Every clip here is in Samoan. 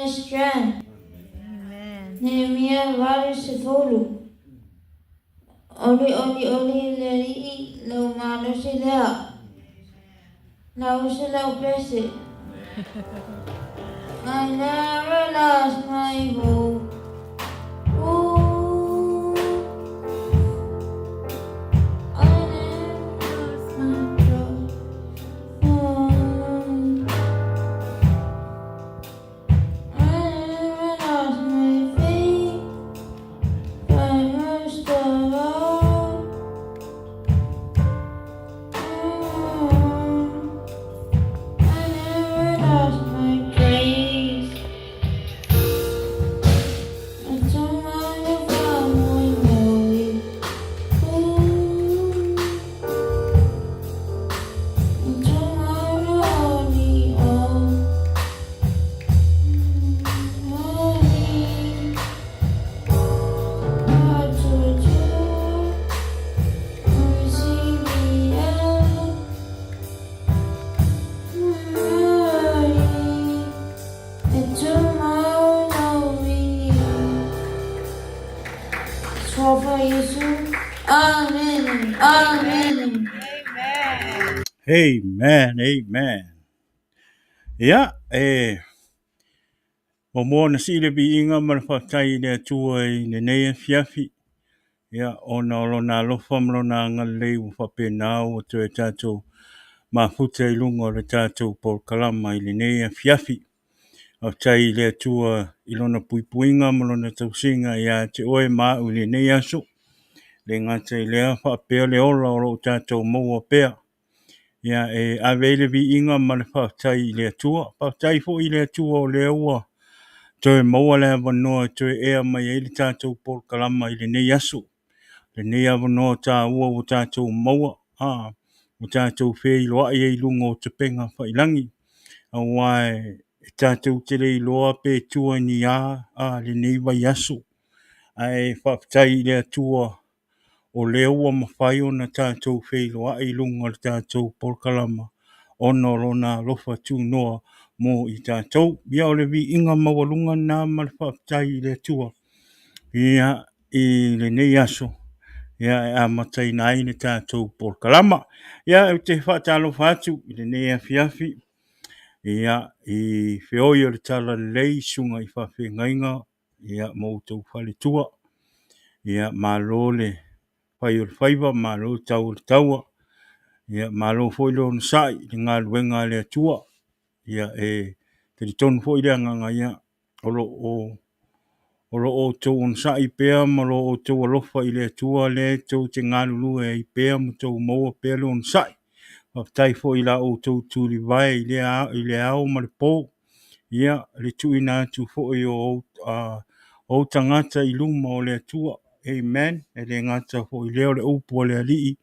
Strength. Nehemia 80. Olioli le Alii lou malosi lea. Lausa lau pese. I never lost my hope. Ooh, I never lost my trust. Oh, I never lost my faith, but most of all, oh, I never lost my grace. I don't mind if I'm more. Ooh, I don't mind only oh, only hard to do. Receive me out. And tomorrow we Tror for Jesu. Amen. Amen. Amen, amen. Ia, e muamua ona sii le viiga ma le faafetai i le Atua i lenei afiafi. Ia, ona o lona alofa ma lona agalelei ua faapena ua toe tatou mafuta i luga o le tatou polokalama i lenei afiafi. Faafetai i le Atua i lona puipuiga ma lona tausiga ia te oe ma au i lenei aso. Le gata i lea faapea le ola o lo o tatou maua pea. Ia, e ave ai le viiga ma le faafetai i le Atua. Faafetai foi i le Atua o lea ua toe maua le avanoa e toe ea mai ai le tatou polokalama i lenei aso. Lenei avanoa taua ua tatou maua, ua tatou feiloai ai i luga o tapega faiilagi. Aua e tatou te le iloa pe tua ni a lenei vaiaso. Ae faafetai i le Atua o lea ua mafai ona tatou feiloai i luga o le tatou polokalama ona o lona alofa tunoa mo i tatou. Ia o le viiga maualuga lena ma le faafetai i le Atua. Ia, i lenei aso, ia e amataina ai le tatou polokalama. Ia, ou te faatalofa atu i lenei afiafi, ia, i feoi o le Talalelei, susuga i faafeagaiga, ia, ma outou faletua. Ia, malo le fai o le faiva, malo le tau o le taua. Ia, malo foi le onosai i le galuega a le Atua. Ia, e talitonu foi le agaga, ia, o lo o outou onosai pea ma lo outou alofa i le Atua lea tou te galulue ai pea ma tou maua pea le onosai. Faafetai foi i la outou tulivae i le ao ma le po. Ia, le tuuina atu foi o ou tagata i luma o le Atua. Amen. E le gata foi i lea o le upu a le Alii,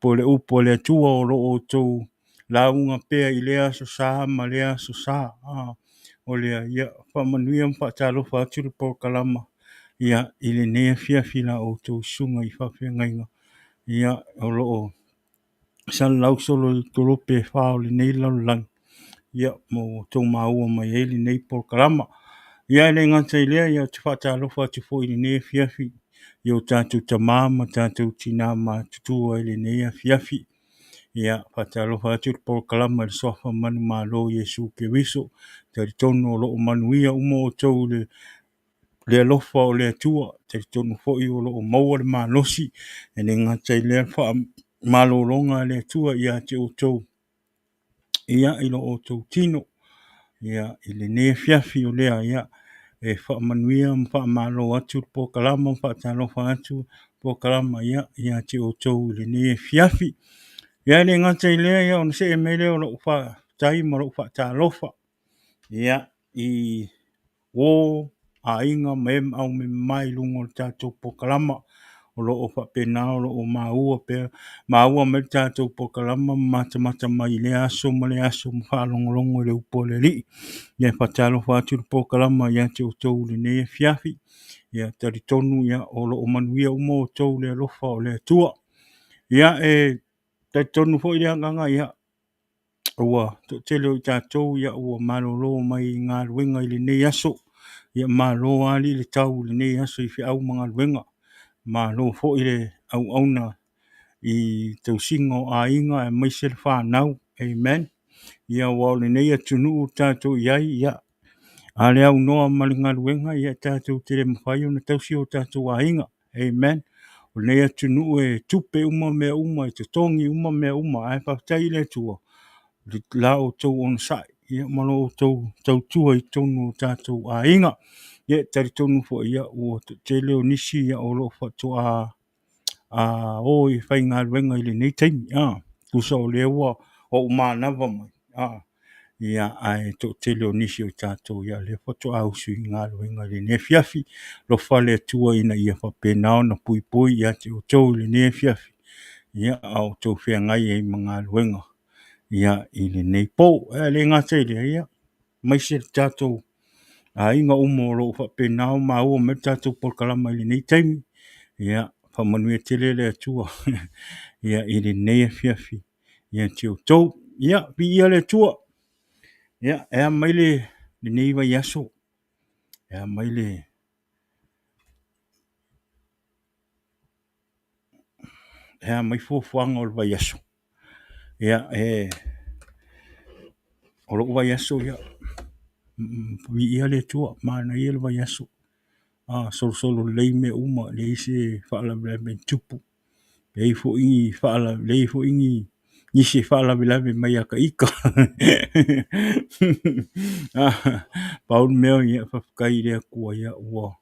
po o le upu a le Atua o lo o outou lauga pea i lea aso sa ma lea aso sa. O lea, ia, faamanuia ma faatalofa atu le polokalama, ia, i lenei afiafi la outou susuga i faafeagaiga, ia, o lo o salalau solo i tolope e fa o lenei lalolagi, ia, ma ua outou maua mai ai lenei polokalama. Ia, e le gata i lea, ia, ou te faatalofa atu foi i lenei afiafi i o tatou tama ma tatou tina matutua i lenei afiafi. Ia, faatalofa atu le polokalama i le suafa manumalo Iesu Keriso. Talitonu o lo o manuia uma outou i le alofa o le Atua. Talitonu foi o lo o maua le malosi. E le gata i lea faamalologa a le Atua ia te outou, ia, i lo outou tino. Ia, i lenei afiafi o lea, ia, e faamanuia ma faamalo atu le polokalama, ma faatalofa atu le polokalama, ia, ia te outou i lenei afiafi. Ia, e le gata i lea, ia, ona see mai lea o lou faafetai ma lou faatalofa, ia, i uo, aiga ma e ma aumema i luga o le tatou polokalama o lo o faapena o lo o maua pea, maua mai le tatou polokalama ma matamata mai i lea aso ma lea aso ma faalogologo i le upu a le Alii. Ia, faatalofa atu le polokalama ia te outou i lenei afiafi. Ia, talitonu, ia, o lo o manuia uma outou i le alofa o le Atua. Ia, e talitonu foi le agaga, ia, Ua toatele o i tatou ia ua malolo mai galuega i lenei aso. Ia malo alii le tau i lenei aso i feau ma galuega. Malo foi le auauna i tausiga o aiga aemaise le fanau. Amen. Ia aua o lenei atunuu tatou i ai, ia a le aunoa ma le galuega, ia tatou te le mafai ona tausi o tatou aiga. Amen. O lenei atunuu e tupe uma mea uma, e totogi uma mea uma, ae faafetai i le Atua i la outou onosai ia, ma lo outou tautua i totonu o tatou aiga. Ia, e talitonu foi ia, ua toatele o nisi ia, o lo o faatoa o i faigaluega i lenei taimi. Tusa o lea ua ou manava mai, ia, ae toatele o nisi o tatou ia, lea faatoa usu i galuega i lenei afiafi. Alofa le Atua ina ia faapena ona puipui ia te outou i lenei afiafi, ia, a o outou feagai ai ma galuega ia, i lenei po. Ae le gata i lea, ia, aemaise le tatou aiga uma o lo o faapena ona maua mai le tatou polokalama i lenei taimi. Ia, faamanuia tele le Atua ia, i lenei afiafi ia te outou. Ia, viia le Atua. Ia, e a mai lenei vaiaso? E a mai le e a mai fuafuaga o le vaiaso? Ia, e o lou vaiaso, ia, viia le Atua, manaia le vaiaso. Solosolo lelei mea uma, leai se faalavelave e tupu. Leai foi ni leai foi ni nisi e faalavelave mai ia ta ita. Pau le mea, ia, faafetai i le Atua, ia, ua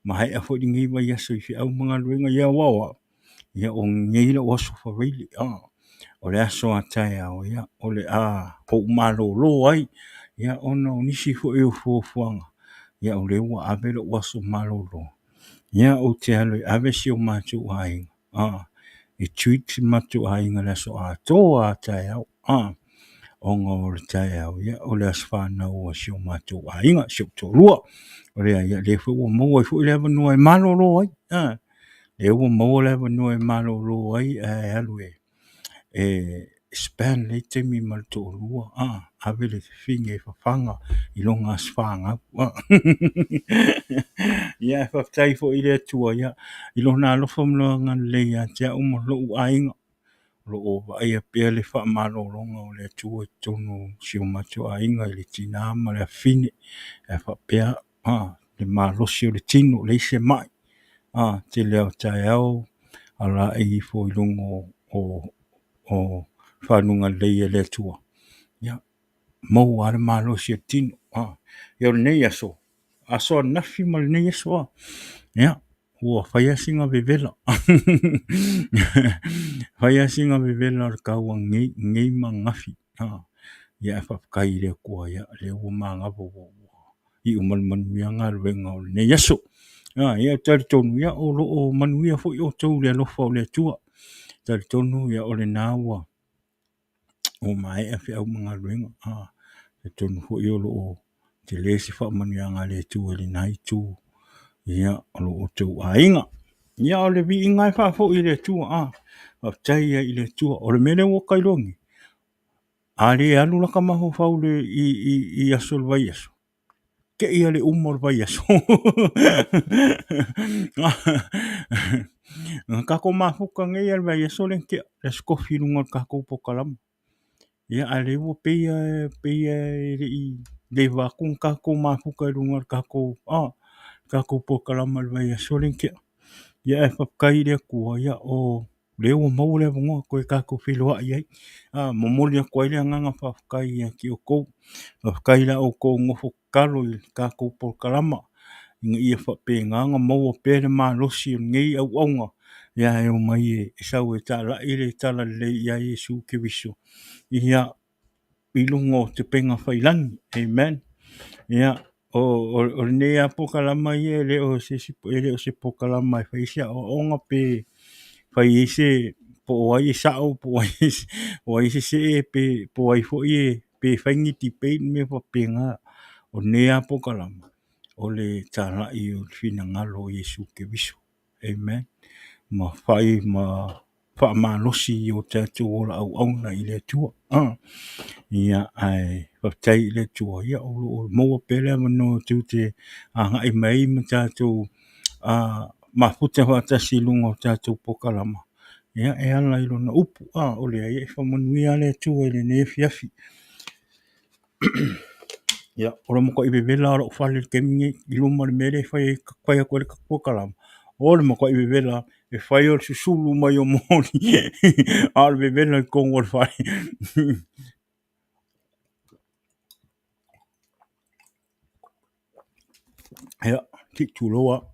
maea foi lenei vaiaso i feau ma galuega. Ia, aua o au, ia, o lenei lou aso faraile. O le aso a taeao, ia, o le a ou malolo ai, ia, ona o nisi foi o fuafuaga, ia, o lea ua ave lou aso malolo, ia, ou te alu e ave si o matou aiga, e treat si o matou aiga i le aso atoa a taeao, ona o le taeao, ia, o le aso fanau a si o matou aiga, si ou toalua. O lea, ia, lea foi ua maua ai foi le avanoa e malolo ai, lea ua maua le avanoa e malolo ai ae alu e spend lenei taimi ma le toalua, ave le fafine e fafaga i lona aso fanau. Ia, ae faafetai foi i le Atua, ia, i lona alofa ma lona agalelei ia te au ma lou aiga. O lo o vaaia pea le faamalologa o le Atua i totonu o si o matou aiga i le tina ma le afafine, ae faapea le malosi o le tino, leai se mai. Tele lava o taeao alaai ifo i luga o faguga lelei a le Atua, ia, maua lava le malosi o le tino. Ia, o lenei aso, aso ananafi ma lenei aso, ia, ua fai lava sina vevela. Fai lava sina vevela o le tau ananei, nei ma ananafi. Ia, ae faafetai i le Atua, ia, lea ua manava ua iu ma le manuia galuega o lenei aso. Ia, talitonu, ia, o lo o manuia foi outou i le alofa o le Atua. Talitonu, ia, o lena ua maea feau ma galuega. Talitonu foi o lo o tele se faamanuiaga a le Atua i lena itu, ia, o lo outou aiga. Ia, o le viiga e faafoi i le Atua. Faafetai ai i le Atua. O le mea lea ua ta iloa nei, a le alu la ta mafaufau i aso o le vaiaso, te i le uma o le vaiaso. Na tatou mafuta nei le vaiaso lea na tea, le Aso Tofi i luga o le tatou polokalama. Ia, a o lea ua pei e le i leva atu ona tatou mafuta i luga o le tatou polokalama i le vaiaso lea na tea. Ia, ae faafetai i le Atua, ia, o lea ua maua le avanoa toe tatou feiloai ai. Momoli atu ai le agaga faafetai ia te outou. Faafetai i la outou nofo tatalo i le tatou polokalama ina ia faapena ona maua pea le malosi o lenei auauna, ia e omai e sau e talai le talalelei ia Iesu Keriso, ia, i luga o upega tafailagi. Amen. Ia, o lenei lava polokalama ia e le o se isi, e le o se polokalama e fai ai se aoaoga pe fai ai se po o ai e sao po o ai e sese pe po o ai foi e pe fai ni debate ma mea faapena. O lenei lava polokalama, o le talai o le finagalo o Iesu Keriso. Amen. Ma fai ma faamalosi i o tatou ola auauna i le Atua. Ia, ae faafetai i le Atua, ia, o lo o maua pea le avanoa tou te agai mai ai ma tatou mafuta faatasi i luga o tatou polokalama, ia, e ala i lona upu. O lea, ia e faamanuia lava le Atua i lenei afiafi. Ia, o le matuai vevela lava o lou fale i le taimi lenei i luma o le mea lea e fai ai atu ai le polokalama. O le matuai vevela lava, e fai o le susulu mai o moli, a o le vevela i totonu o le fale. Ia, se i tulou lava,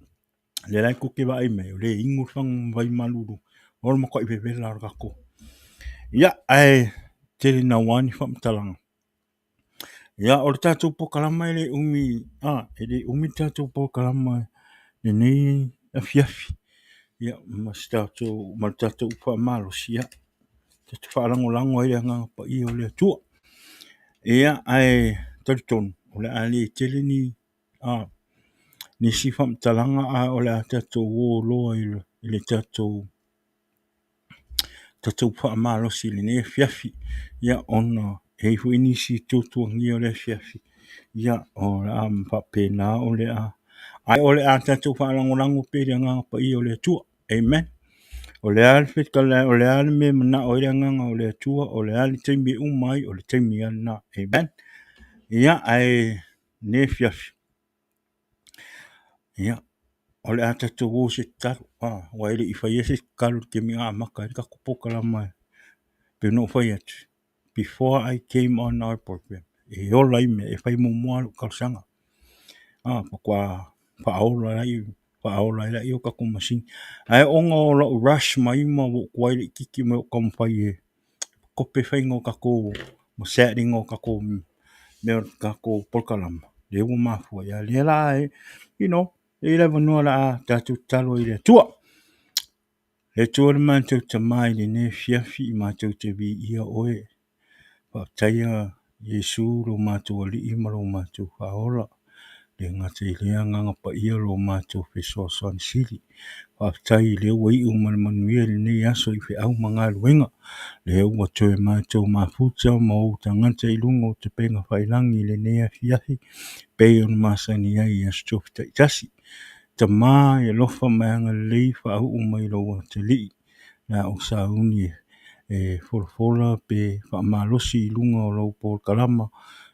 o lea la tou te vaai mai, o lea e inu le fagu ma vai malulu, o le matuai vevela lava o le tatou. Ia, ae tele naua ni faamatalaga. Ia, o le tatou polokalama e le umi, e le umi le tatou polokalama i lenei afiafi. Ia, ma se tatou, ma le tatou upu faamalosi, ia, tatou faalagolago ai i le Agaga Paia o le Atua. Ia, ae talitonu, o le a le tele nisi faamatalaga, ae o le a tatou o loa i le tatou faamalosi i lenei afiafi, ia, ona e i ai foi nisi tuatuagia o le afiafi, ia, o le a faapena o le a... Ae o le a tatou faalagolago pea i le Agaga Paia o le Atua. Amen. O le a le fetalai, o le a le mea e manao ai le Agaga o le Atua, o le a le taimi e uma ai, o le taimi lava lena. Amen. Ia, ae lenei afiafi, ia, o le a tatou o i se tatalo, aua e le i faia se tatalo i le taimi na amata ai le tatou polokalama e pei ona ou fai atu, before I came on our program, e ola ai mea, e fai muamua lava lau talosaga, faatoa faaola ai lea o tatou masini. Ae ona o lou rush mai ma ua ou tuai laitiiti ma ou taumafai e kope le faiga o tatou ma set ina o tatou mea o le tatou polokalama, lea ua mafua ai. A o lea la e i ai le avanoa o le a tatou tatalo ai i le Atua. Le Atua lo matou Tama i lenei afiafi, matou te viia oe, faafetaia Iesu lo matou Alii ma lo matou Faaola. E le gata i lea Agaga Paia lo matou Fesoasoani Sili. Faafetai o lea ua iu ma le manuia lenei aso i feau ma galuega, lea ua toe matou mafuta ma ou tagata i luga o upegatafailagi i lenei afiafi, pei ona masani ai i Aso Tofi taitasi. Tama e alofa ma e agalelei, faauu mai lou atalii o le a ou sauni e folafola pe faamalosi i luga o lau polokalama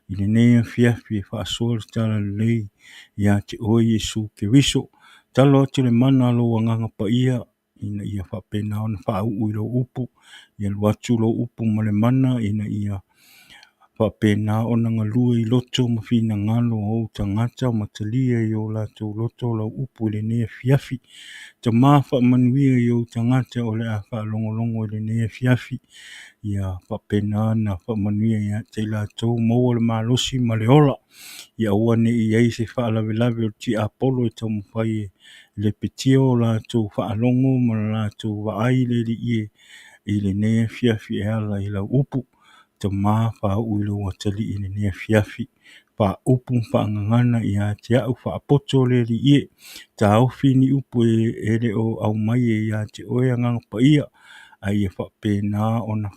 i lenei afiafi e faasoa le talalelei ia te oe Iesu Keriso. Tatalo atu i le mana o lou Agaga Paia ina ia faapena ona faauu i lou upu, ia alu atu lou upu ma le mana ina ia faapena ona galue i loto ma finagalo o ou tagata ma talia i o latou loto lau upu i lenei afiafi. Tama faamanuia i ou tagata o le a faalogologo i lenei afiafi, ia faapena ona faamanuia ia te i latou, maua le malosi ma le ola, ia aua ne i i ai se faalavelave o le tiapolo e taumafai e lepetia o latou faalogo ma le latou vaai i le Alii e i lenei afiafi e ala i lau upu. Tama faauu i lou atalii i lenei afiafi, faaupu ma faagagana ia te au, faapoto le Alii e, taofi ni upu e le o aumaia ia te oe Agaga Paia, a ia faapena ona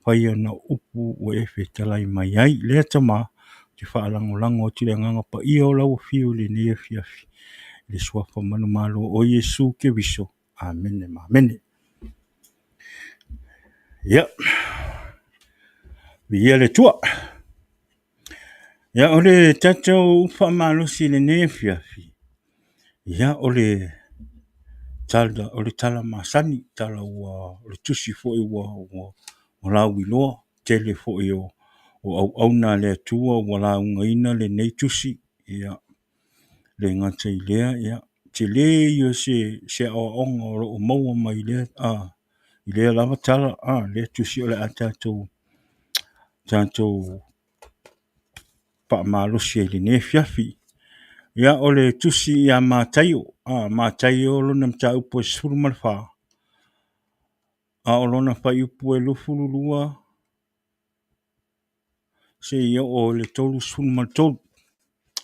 faia na o upu ua e fetalai mai ai. Lea Tama, ou te faalagolago atu i le Agaga Paia o lau afio i lenei afiafi, i le suafa manumalo o Iesu Keriso. Amene ma amene. Ia, viia le Atua. Ia, o le tatou upu faamalosi i lenei afiafi, ia, o le tala masani, tala ua, o le tusi foi ua lauiloa, tele foi o auauna a le Atua ua laugaina lenei tusi. Ia, le gata i lea, ia, tele ia o se aoaoga o lo o maua mai i lea lava tala, lea tusi o le a tatou faamalosi ai i lenei afiafi. Ia, o le tusi ia Mataio, Mataio lona mataupu e 14, a o lona fuaiupu e 22 seia oo i le 33.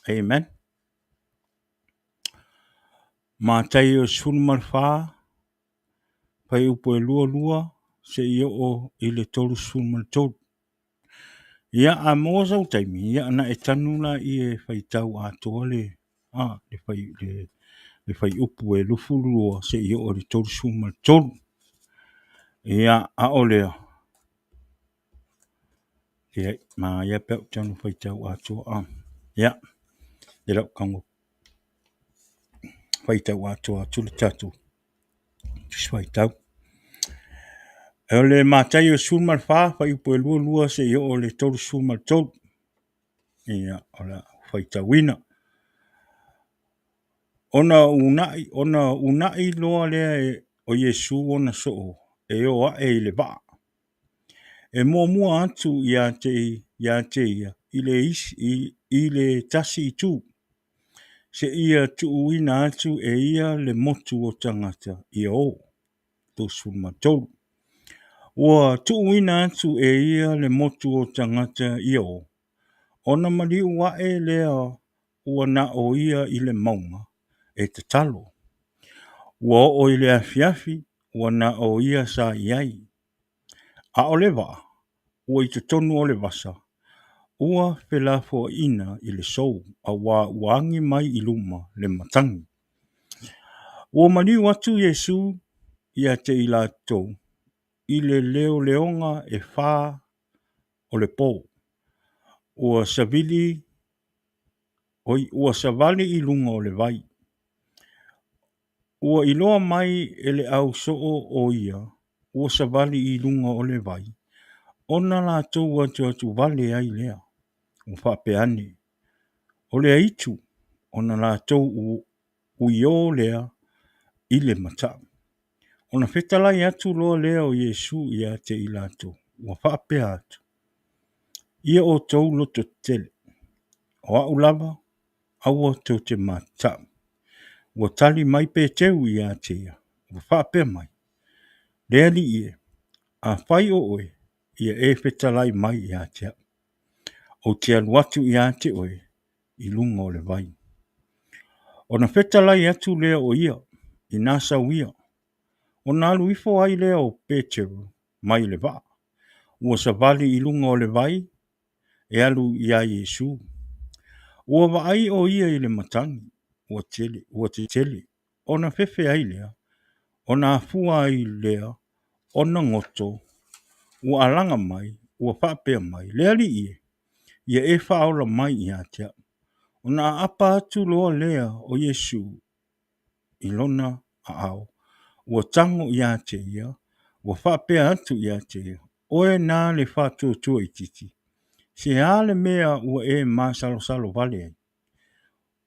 Amen. Mataio 14, Fuaiupu e 22 seia oo i le 33. Ia, a maua sau taimi, ia ona e tanu laia e faitau atoa le, a, le, fai, le, le fuaiupu e 22 seia oo i le 33. Ia, a o lea, ia, manaia pe a ou tago faitau atoa. A, ia, e lau tago faitau atoa atu le tatou Tusi Faitau. O le Mataio 14, fuaiupu e 22 seia oo i le 33. Ia, o le a faitauina. Ona uunai loa lea o Iesu ona soo e o ae i le vaa, e muamua atu ia te ia i le tasi itu, seia tuuina atu e ia le motu o tagata ia o. 33. Ua tuuina atu e ia le motu o tagata ia o, ona maliu ae lea ua na o ia i le mauga e tatalo. Ua oo i le afiafi ua na o ia sa i ai. A o le vaa ua i totonu o le vasa, ua felafoaiina i le sou, auā ua agi mai i luma le matagi. Ua maliu atu Iesu ia te i latou i le leoleoga e fa o le po, ua savali i luga o le vai. Ua iloa mai e le au soo o ia ua savali i luga o le vai, ona latou atuatu vale ai lea, ua faapea ane, O le aitu, ona latou uiō lea i le mataʻu. Ona fetalai atu loa lea o Iesu ia te i latou, ua faapea atu, Ia outou lototetele, o au lava, aua tou te mataʻu. Ua tali mai Peteru ia te ia, ua faapea mai, Le Alii e, afai o oe, ia e fetalai mai ia te au, ou te alu atu ia te oe i luga o le vai. Ona fetalai atu lea o ia, Ina sau ia. Ona alu ifo ai lea o Peteru mai le vaa, ua savali i luga o le vai e alu iā Iesu. Ua vaai o ia i le matagi ua tele, ua tetele, ona fefe ai lea, ona afua ai lea ona goto ua alaga mai, ua faapea mai, Le Alii e, ia e faaola mai ia te au. Ona aapa atu loa lea o Iesu i lona aao, ua tago ia te ia, ua faapea atu ia te ia, Oe na le faatuatua itiiti, se a le mea ua e masalosalo vale ai?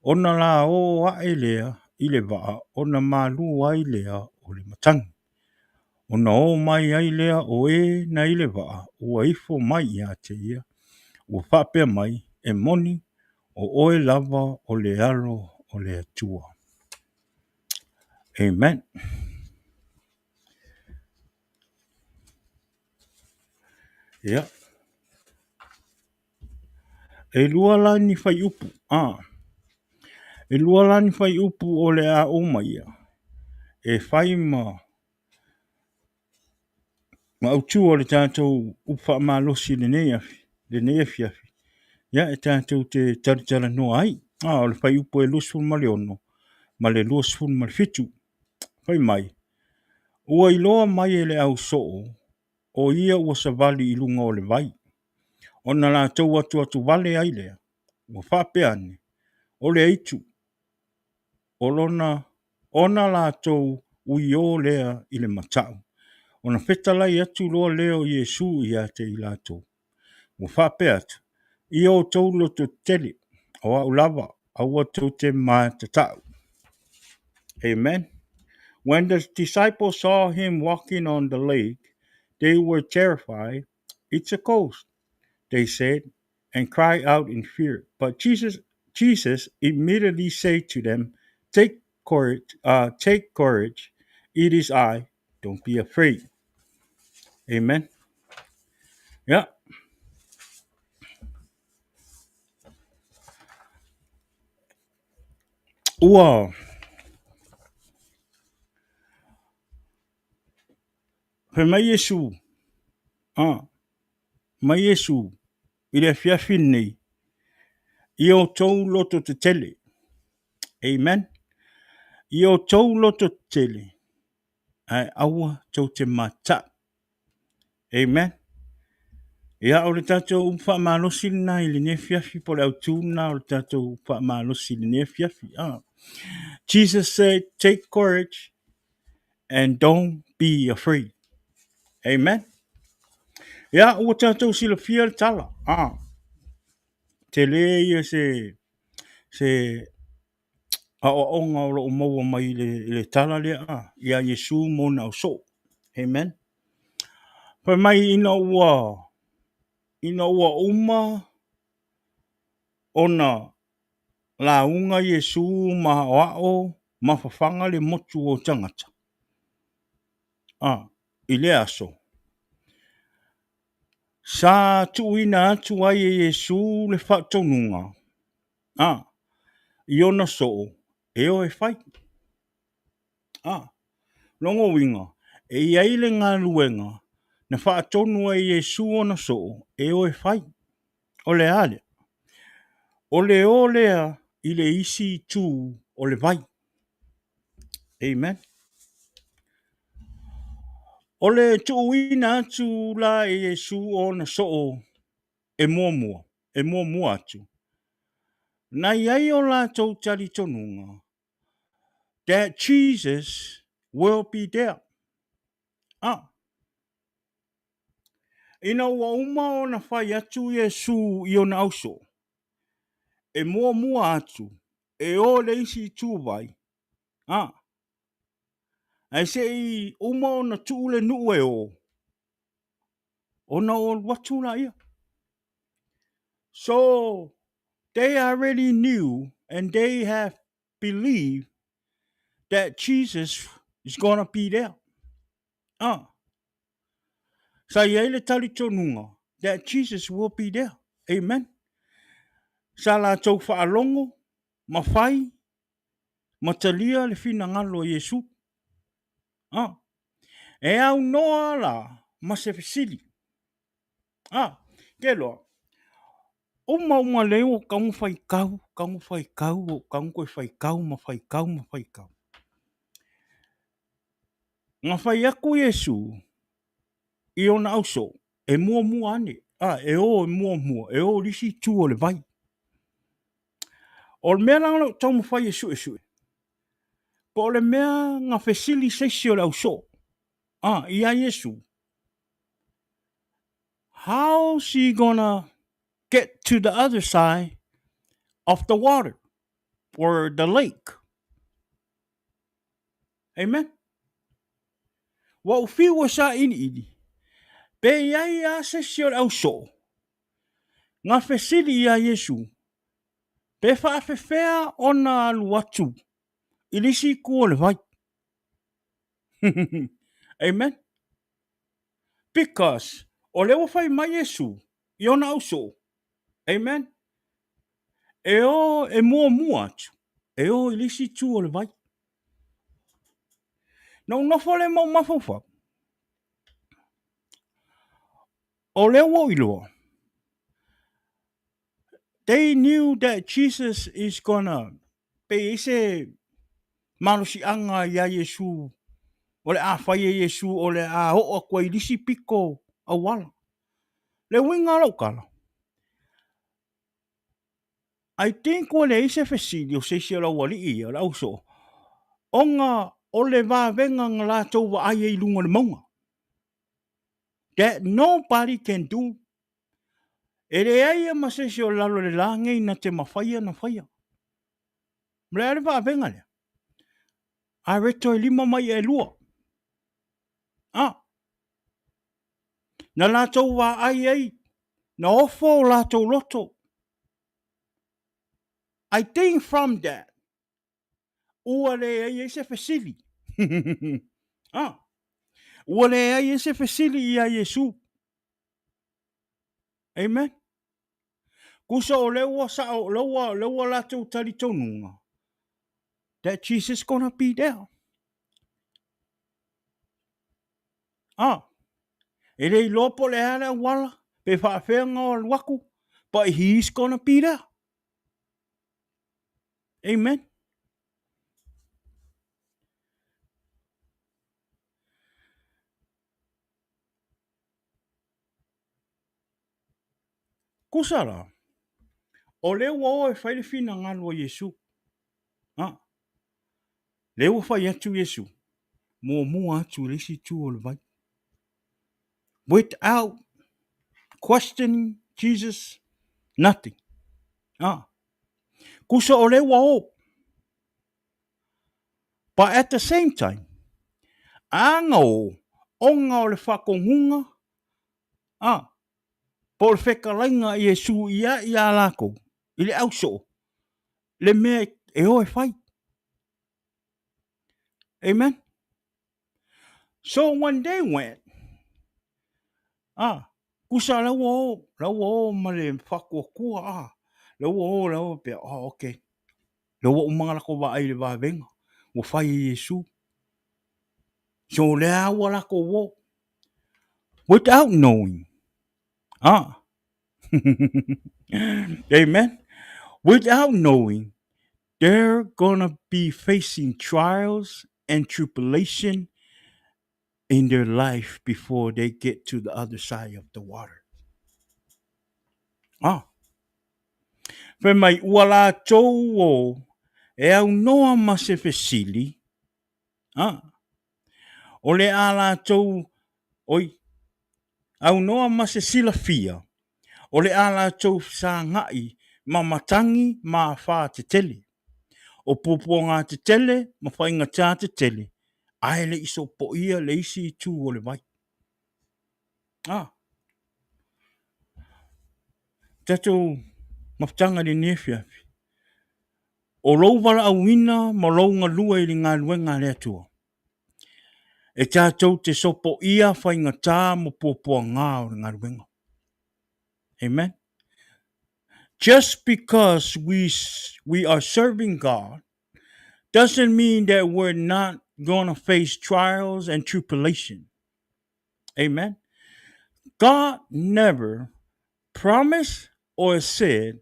Ona la o ae lea i le vaa ona malū ai lea o le matagi. Ona o mai ai lea o e na i le vaa ua ifo mai ia te ia, ua faapea mai, E moni, o oe lava o le Alo o le Atua. Amen. Ia. E lua la ni fuaiupu. Ah. E lua la ni fuaiupu o le a omaia e fai ma autu o le tatou upu faamalosi i lenei afi, lenei afiafi, ia e tatou te talatalanoa ai. Ah, o le fuaiupu e 26 ma le 27. Fai mai, ua iloa mai e le au soo o ia ua savali i luga o le vai, ona latou atuatu vale ai lea, ua faapea ane, o le aitu, o lona, ona latou uiō lea i le mataʻu. Ona fetalai atu loa lea o Iesu ia te i latou, ua faapea atu, Ia outou lototetele, o au lava, aua tou te matataʻu. Amen. When the disciples saw him walking on the lake, they were terrified. It's a ghost, they said, and cried out in fear. But Jesus immediately said to them, Take courage, take courage. It is I. Don't be afraid. Amen. Yeah. Ua Fai mai Iesu, ah, mai Iesu i le afiafi lenei, i outou loto tetele. Amen. I outou loto tetele, ae aua tou te mata'i. Amen. Ia, o le tatou upu faamalosi lena i lenei afiafi, po o le autu lena o le tatou upu faamalosi i lenei afiafi. Ah. Jesus said, take courage and don't be afraid. Amen. Ia, ua tatou silafia le tala. Ah. Tele ia se se aoaoga o lo o maua mai i le, i le tala lea ah, ia Iesu ma ona ausoo. Amen. Fai mai ina ua ina ua uma ona lauga Iesu ma aoao ma fafaga le motu o tagata. Ah, i lea aso, sa tuuina atu ai e Iesu le faatonuga ah, i ona soo e o e fai. Ah, lona uiga, e i ai le galuega na faatonu ai e Iesu ona soo e o e fai. O le a lea? O le o lea i le isi itu o le vai. Amen. O le tuuina atu la e Iesu o ona soo e muamua, e muamua atu, na i ai o latou talitonuga that Jesus will be there. Ah. Ina ua uma ona fai atu Iesu i ona ausoo, e muamua atu e o le isi ituvai, a, ae se i uma ona tuu le nuu e o, ona o alu atu laia. So, they already knew and they have believed that Jesus is gonna be there. Ah. Sa i ai le talitonuga that Jesus will be there. Amen. Sa latou faalogo ma fai ma talia le finagalo o Iesu. Ah. E aunoa la ma se fesili. Ah, ke loa. Uma uma lei o kaunga faitau, kaunga faitau, o kaunga koe faitau ma faitau ma faitau. Na fai atu Iesu i ona ausoo, e muamua ane, a, e o e muamua, e o i le isi itu o le vai. O le mea la o lo o taumafai e suesue, po o le mea na fesili se isi o le ausoo, a, iā Iesu, how's he gonna get to the other side of the water or the lake? Amen. Ua ou fiu e sailiili, pe i ai a se isi o le ausoo, na fesili iā Iesu, pe faafefea ona alu atu i le isi itu o le vai. Amen. Because o lea ua fai mai Iesu i ona ausoo, amen, e o e muamua atu, e o i le isi itu o le vai. Na ou nofo lea ma ou mafaufau, o lea ua ou iloa, they knew that Jesus is gonna, pe i ai se malosiaga iā Iesu, o le a fai e Iesu o le a oo atu ai i le isi pito auala. Le uiga o lau tala, I think ua leai se fesili o se isi o le aualii ia, o le ausoo, ona o le vavega na latou vaai ai i luga o le mauga. That nobody can do. E leai ia ma se isi o lalo i le la nei na te mafaia na faia. O le a le vavega lea? A reto e lima mai e lua. Ah. Na latou vaai ai, na ofo o latou loto. I think from that, ua leai ai se fesili. ah, ua leai ai se fesili iā Iesu. Amen. Kusa o lea ua sao, lea ua, lea ua latou talitonuga that Jesus gonna be there. Ah. E le iloa po o le a le auala, pe faafefea ona alu atu, but he's gonna be there. Amen. Kusa la, o lea ua o e fai le finagalo o Iesu. Ha? Lea ua fai atu Iesu, muamua atu i le isi itu o le vai. Without questioning Jesus, nothing. Ha? Kusa o lea ua o. But at the same time, a o, ona o le faatonuga, a, po o le fetalaiga a Iesu ia iā latou, i le ausoo, le mea e o e fai. Amen. So when they went, ah, kusa la ua o, la ua o ma le faatuatua, ah, la ua o, la ua pea, oh, okay. La ua uma ona latou vaai i le vavega, ua fai e Iesu. So lea ua latou o. Without knowing. Ah. Amen. Without knowing, they're gonna be facing trials and tribulation in their life before they get to the other side of the water. Ah. Fai mai, ua latou o e aunoa ma se fesili, ah, o le a latou, oi, aunoa ma se silafia, o le a latou fesagai ma matagi ma afa tetele, o puapuaga tetele ma faigata tetele, ae le i sopoia le isi itu o le vai. Ah. Tatou mafutaga i lenei afiafi, o lou valaauina ma lou galue i le galuega a le Atua, e tatou te sopoia faigata ma puapuaga o le galuega. Amen. Just because we are serving God doesn't mean that we're not going to face trials and tribulation. Amen. God never promised or said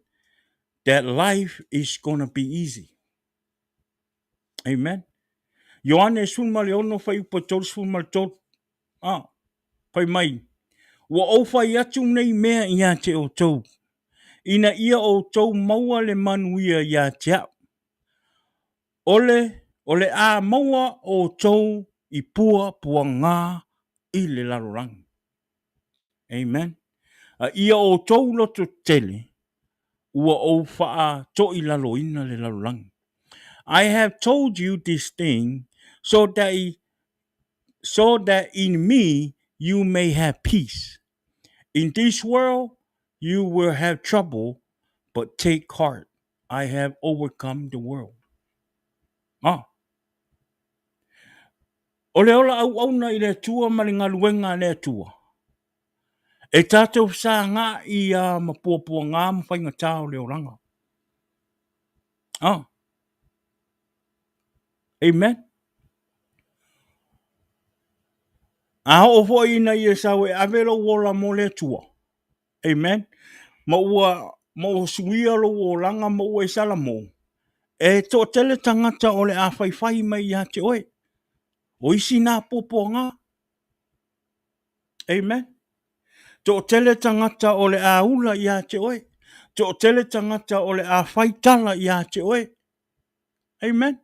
that life is going to be easy. Amen. Ioane 16 fuaiupu 33. Ah, fai mai, ua ou fai atu nei mea ia te outou, ina ia outou maua le manuia ia te au. O le, o le a maua outou i puapuaga i le lalolagi. Amen. A ia outou loto tele, ua ou faatoilaloina le lalolagi. I have told you this thing so that in me you may have peace. In this world you will have trouble, but take heart. I have overcome the world. Ah. O le ola auauna i le Atua ma le galuega a le Atua. E tatou fesagai a ma puapuaga ma faigata o le olaga. Ah. Amen. A oo foi ina ia sau e ave lou ola mo le Atua. Amen. Ma ua, ma ua suia lou olaga ma ua e salamo. E toatele tagata o le a faifai mai ia te oe. O isi nā puapuaga. Amen. Toatele tagata o le a ula ia te oe. Toatele tagata o le a fai tala ia te oe. Amen.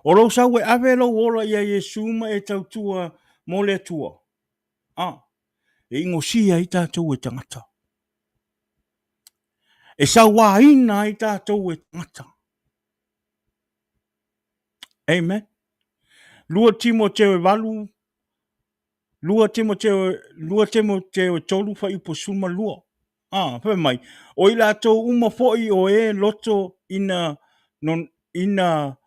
O lou sau e ave lou ola ia Iesu ma e tautua mo le Atua. Ah, e igosia ai tatou e tagata. E sauaina ai tatou e tagata. Amen. 2 Timoteo e 8, 2 Timoteo, 2 Timoteo e 3, fuaiupu 12. Ah, fai mai, o i latou uma foi o e loto ina, no, ina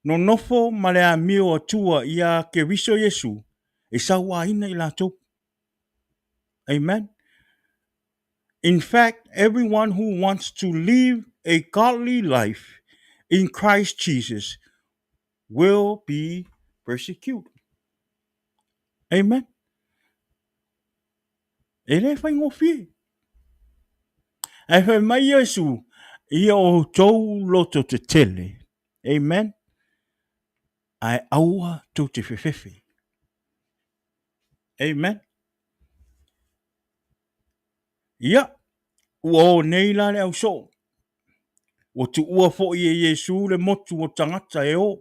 nonofo ma le amio Atua ia Keriso Iesu, e sauaina i latou. Amen. In fact, everyone who wants to live a godly life in Christ Jesus will be persecuted. Amen. E le faigofie. Ae fai mai Iesu, ia outou loto tetele. Amen. Ae aua tou te fefefe. Amen. Ia, ua o nei la le ausoo. Ua tuua foi e Iesu le motu o tagata e o.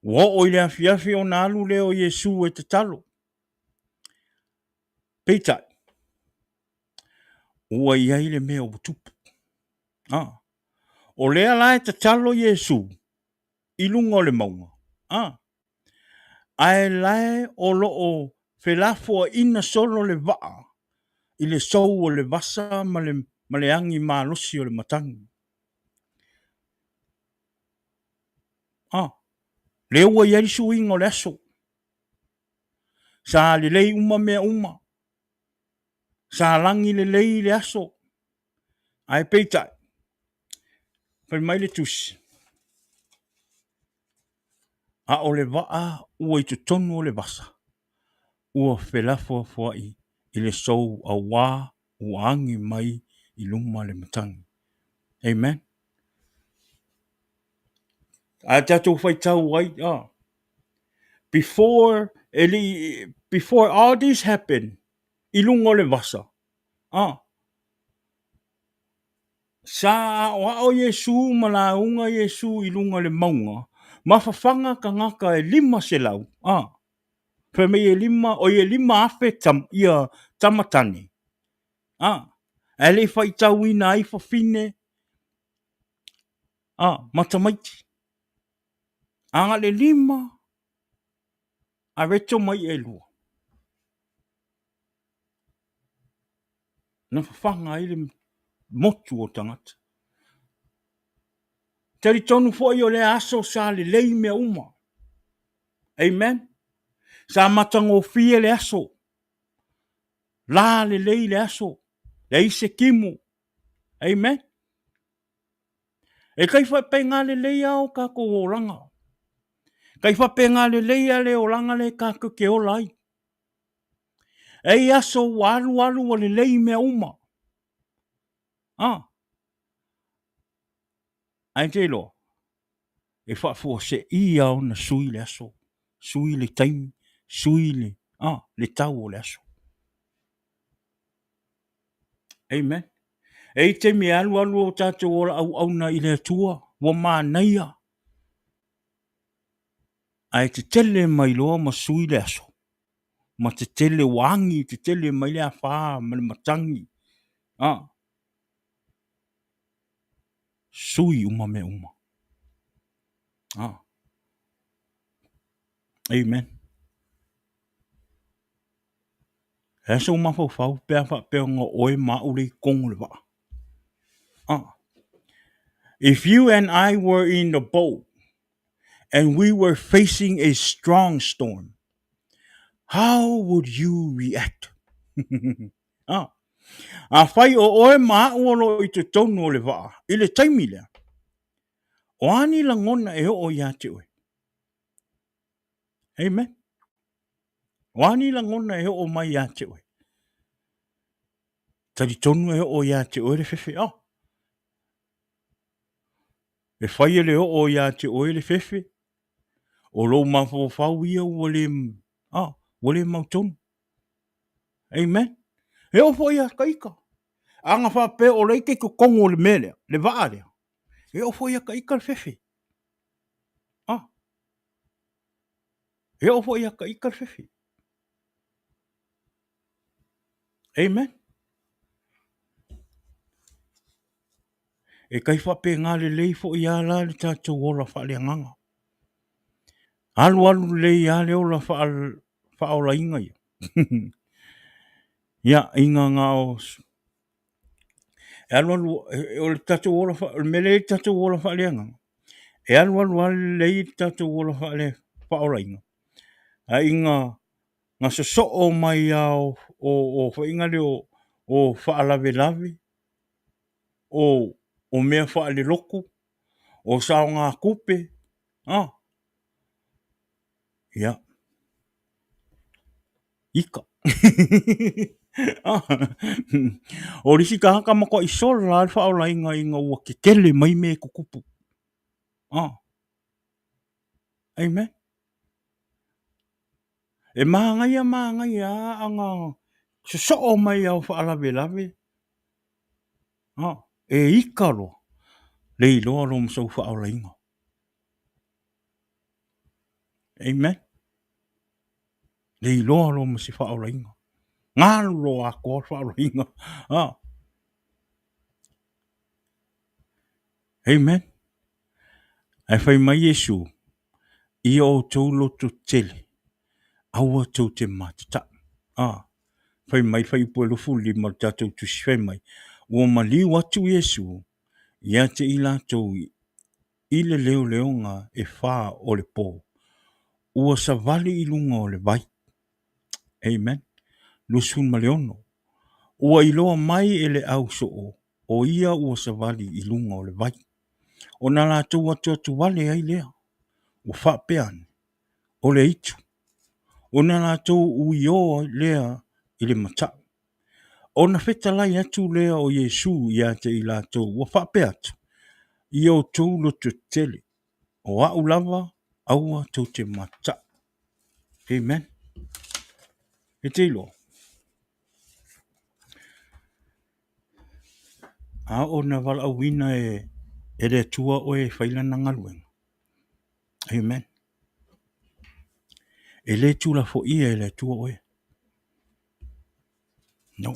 Ua oo i le afiafi ona alu lea o Iesu e tatalo. Peitai, ua i ai le mea ua tupu. Ah, o lea la e tatalo Iesu i luga o le mauga. Ah, ae lae o lo o felafoaiina solo le vaa i le sou o le vasa ma le, ma le agi malosi o le matagi. Ah, lea ua i ai le suiga o le aso. Sa lelei uma mea uma. Sa lagi lelei le aso. Ae peitai, fai mai le tusi, a o le vaa ua i totonu o le vasa, ua felafoafoa'i i le sou auā ua agi mai i luma le matagi. Amen. A tatou faitau ai, ah, before, e le i, before all this happened, i luga o le vasa, ah, sa aoao Iesu ma lauga Iesu i luga o le mauga, ma fafaga tagata e 500, ah, fai mai e lima, oi e 5,000 tam, ia tamatane, ah, ae le i faitauina ai fafine, ah, ma tamaiti. A le lima areto mai e lua. Na fafaga ai le motu o tagata. Talitonu foi o lea aso sa lelei mea uma. Amen. Sa matagofie le aso. La lelei le aso. Leai se timu. Amen. E kai faapena lelei a o tatou olaga. Kai faapena lelei a le olaga le tatou te ola ai. E i aso ua alu alu ua lelei mea uma. Ah. Ae te iloa, e faafuaseia ona sui le aso, sui le taimi, sui le, ah, le tau o le aso. Amen. E i taimi e alualu o tatou ola auauna i le Atua, ua manaia. Ae tetele mai loa ma sui le aso, ma tetele ua agi tetele mai le afā ma le matagi. Ah. Sui uma mea uma. Ah. Amen. E aso mafaufau pe a faapea ona oe ma au le i totonu o le vaa. Ah. If you and I were in the boat and we were facing a strong storm, how would you react? ah. Afai o oe ma au o lo i totonu o le vaa, i le taimi lea, o a ni lagona e oo iā te oe? Amen. O a ni lagona e oo mai iā te oe? Talitonu e oo iā te oe le fefe. Oh. E fai e le oo iā te oe le fefe. O lou mafaufau ia ua le, ah, ua le mautonu. Amen. E oo foi ia ka ika. A na faapea o lea e te i totonu o le mea lea, le vaa lea. E oo foi ia ka ika le fefe. Ah. E oo foi ia ka ika le fefe. Amen. E kai faapena lelei foi a la le tatou ola faaleagaga. Alu alu lelei a le ola faaolaina ia. Ia, ina na o e alualu o le tatou ola o le mea lea i le tatou ola faaleagaga, e alualu lava lelei le tatou ola faale faaolaina, ae ina na sosoo mai lava o o o faiga lea o o faalavelave, o o mea faalelotu, o saogatupe, a ia, ika. O le isi tagata matuai sola lava le faaolaina ina ua tetele mai mea e tutupu. Ah. Amen. E manaia manaia lava ana sosoo mai ao faalavelave. Ah, e ika loa le iloa loa ma sou faaolaina. Amen. Le iloa loa ma se faaolaina. Galu loa atoa le faaolaina. Ah. Amen. Ae fai mai Iesu, Ia outou loto tele, aua tou te matatau. Ah. Fai mai le fuaiupu e 25 o le tatou tusi, fai mai, Ua maliu atu Iesu ia te i latou i le leoleoga e fa o le po, ua savali i luga o le vai. Amen. 26. Ua iloa mai e le au soo, o ia ua savali i luga o le vai. Ona latou atuatu wale ai lea, ua faapea ane, o le aitu. Ona latou uiō lea i le matau. Ona fetalai atu lea o Iesu ia te i latou, ua faapea atu, Ia outou lototetele, o a'u lava, aua tou te mata'i. Amen. E te iloa, a oo ina valaauina e le Atua oe e fai Lana galuega, Amen. E le tulafoia e le Atua oe. No.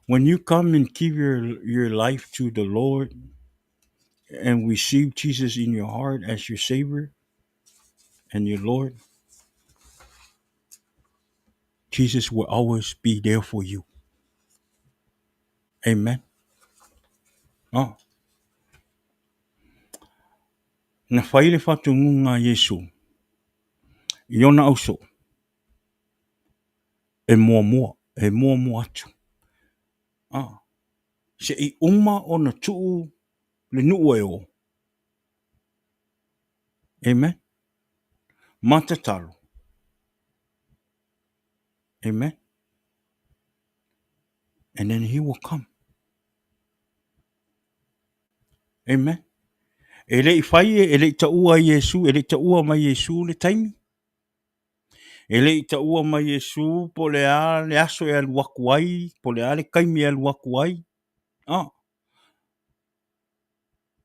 When you come and give your life to the Lord and receive Jesus in your heart as your Savior and your Lord, Jesus will always be there for you. Amen. Oh. Na fai le faatonuga a Iesu i ona ausoo e muamua, e muamua atu. Ah, se i uma ona tuu le nuu e o. Amen. Ma tatalo. Amen. And then he will come. Amen. E le i fai, e le i taua Iesu, e le i taua mai Iesu le taimi. E le i taua mai Iesu po o le a le aso e alu atu ai, po o le a le taimi e alu atu ai. Ah.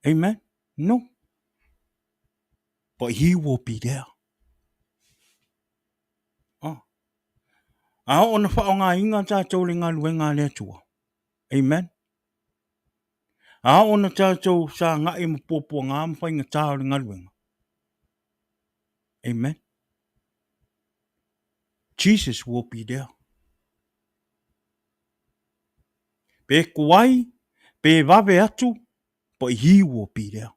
Amen. No. But he will be there. Ah. A oo na whaongainga tātou le galuega a le Atua. Amen. A oo na tātou sāgaʻi ma puapuagā ma faigata o le galuega. Amen. Jesus will be there. Pe tuai, pe vave atu, but he will be there.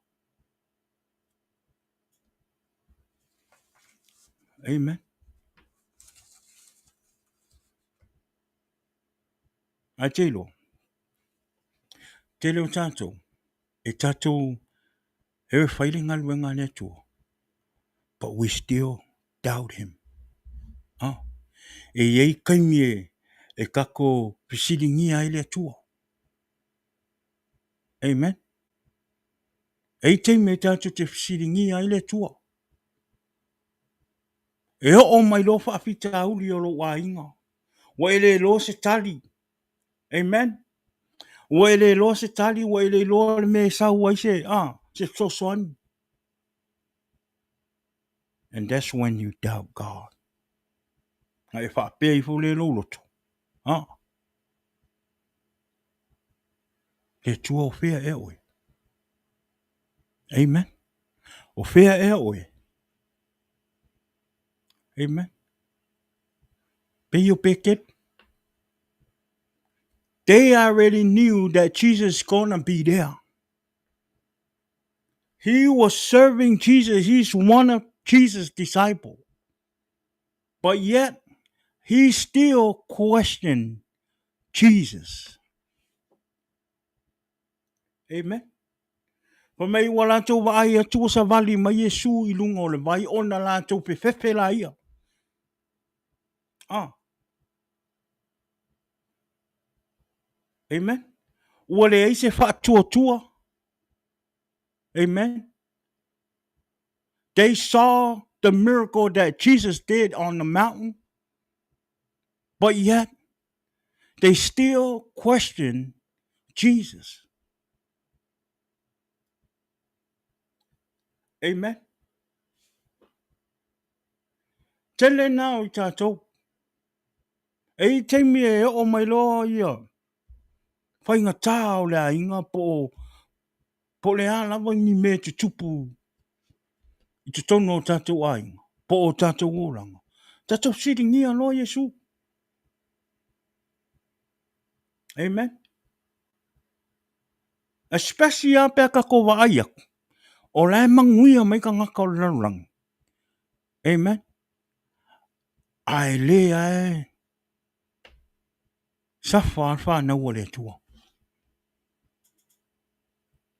Amen. Ae te iloa, tele o tātou, e tātou e whai le galuega a le Atua, but we still doubt him. Ah, e i ai taimi e, e tātou fesiligia ai le Atua. Amen. E i taimi e tātou te fesiligia ai le Atua. E oo mai loa faafitauli o lou aiga. Ua e le iloa se tali. Amen. Ua e le iloa se tali, ua e le iloa le mea e sau ai se, ah, se fesoasoani. And that's when you doubt God. Na e faapea ifo lea i lou loto. Ah. Le Atua o fea ea oe. Amen. O fea ea oe. Amen. Pei o Petero. They already knew that Jesus gonna be there. He was serving Jesus. He's one of Jesus' disciples. But yet, he still questioned Jesus. Amen. Fai mai ua latou vaai atu ua savali mai Iesu i luga o le vai ona latou fefefe laia. Ah. Amen. Ua leai se faatuatua. Amen. They saw the miracle that Jesus did on the mountain, but yet they still question Jesus. Amen. Tele nā o i tātou. E i taimi e oo mai loa ia whaingatā o le aiga po o, po o le a lava ni mea tutupu i totonu o tātou aiga, po o tātou oranga. Tātou siligia loa Iesu. Amen. Especially a pea ka ko vaai aku. O la e manuia mai tagata o le lalolagi. Amen. Ae lē ae safa le fanau a le Atua.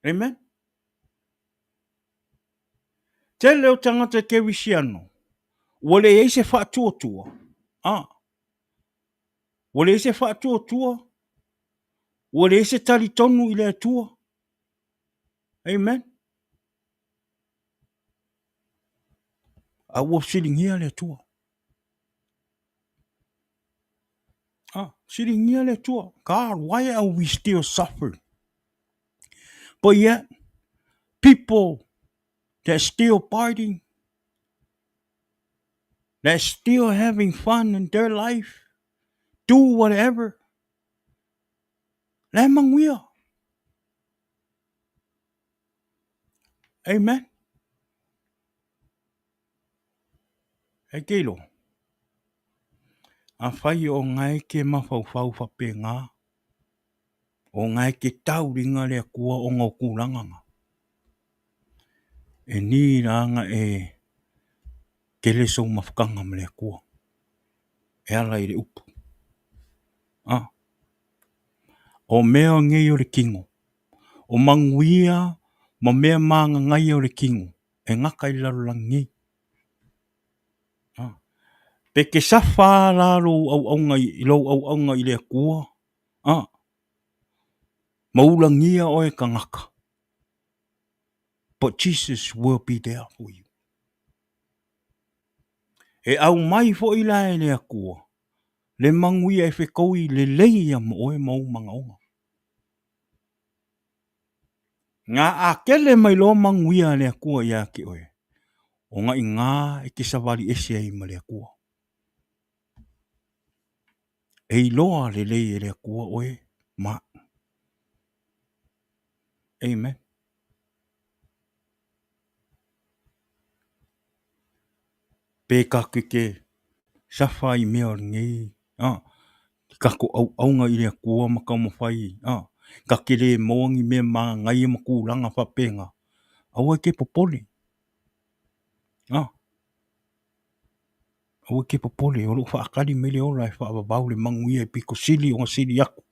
Amen. Tele o tagata kerisiano, ua leai se faatuatua. Ah. Ua leai se faatuatua. Ua leai se talitonu i le Atua. Amen. A ua fesiligia le Atua. Ah, fesiligia le Atua. God, why are we still suffering? But yet, people that still partying, that still having fun in their life, do whatever. La e manuia. Amen. E ke ilo. A whai o ngai ke mawhauwhau whape ngā. O ngai ke tauringa le akua o ngau kūlanganga. E ni ranga e tele sou mafukanga ma le akua. E ala i le upu. Ah. O mea o nei o le kino. O manuia ma mea māgagaia o le kino e gata i le lalolagi nei. Ah. Pe ke safa la lou auauna i lou auauna i le Atua, ah, ma ulagia oe e tagata. But Jesus will be there for you. E aumai foi la e le Atua le manuia e fetaui lelei ia ma oe ma ou manaoga. Ngā ākele mai loa manuia a le Atua iā te oe, o nga inā e te savali ese ai ma le Atua. E iloa lelei e le Atua oe ma a'u. Amen. Pe tatou te safa i mea o lenei, a, tatou auauna i le Atua ma taumafai, a, ta te le maua ni mea manaia ma tulaga faapena, aua e te popole, a, aua e te popole, o lo o faatali mai le ola e faavavau le manuia e pito sili ona sili atu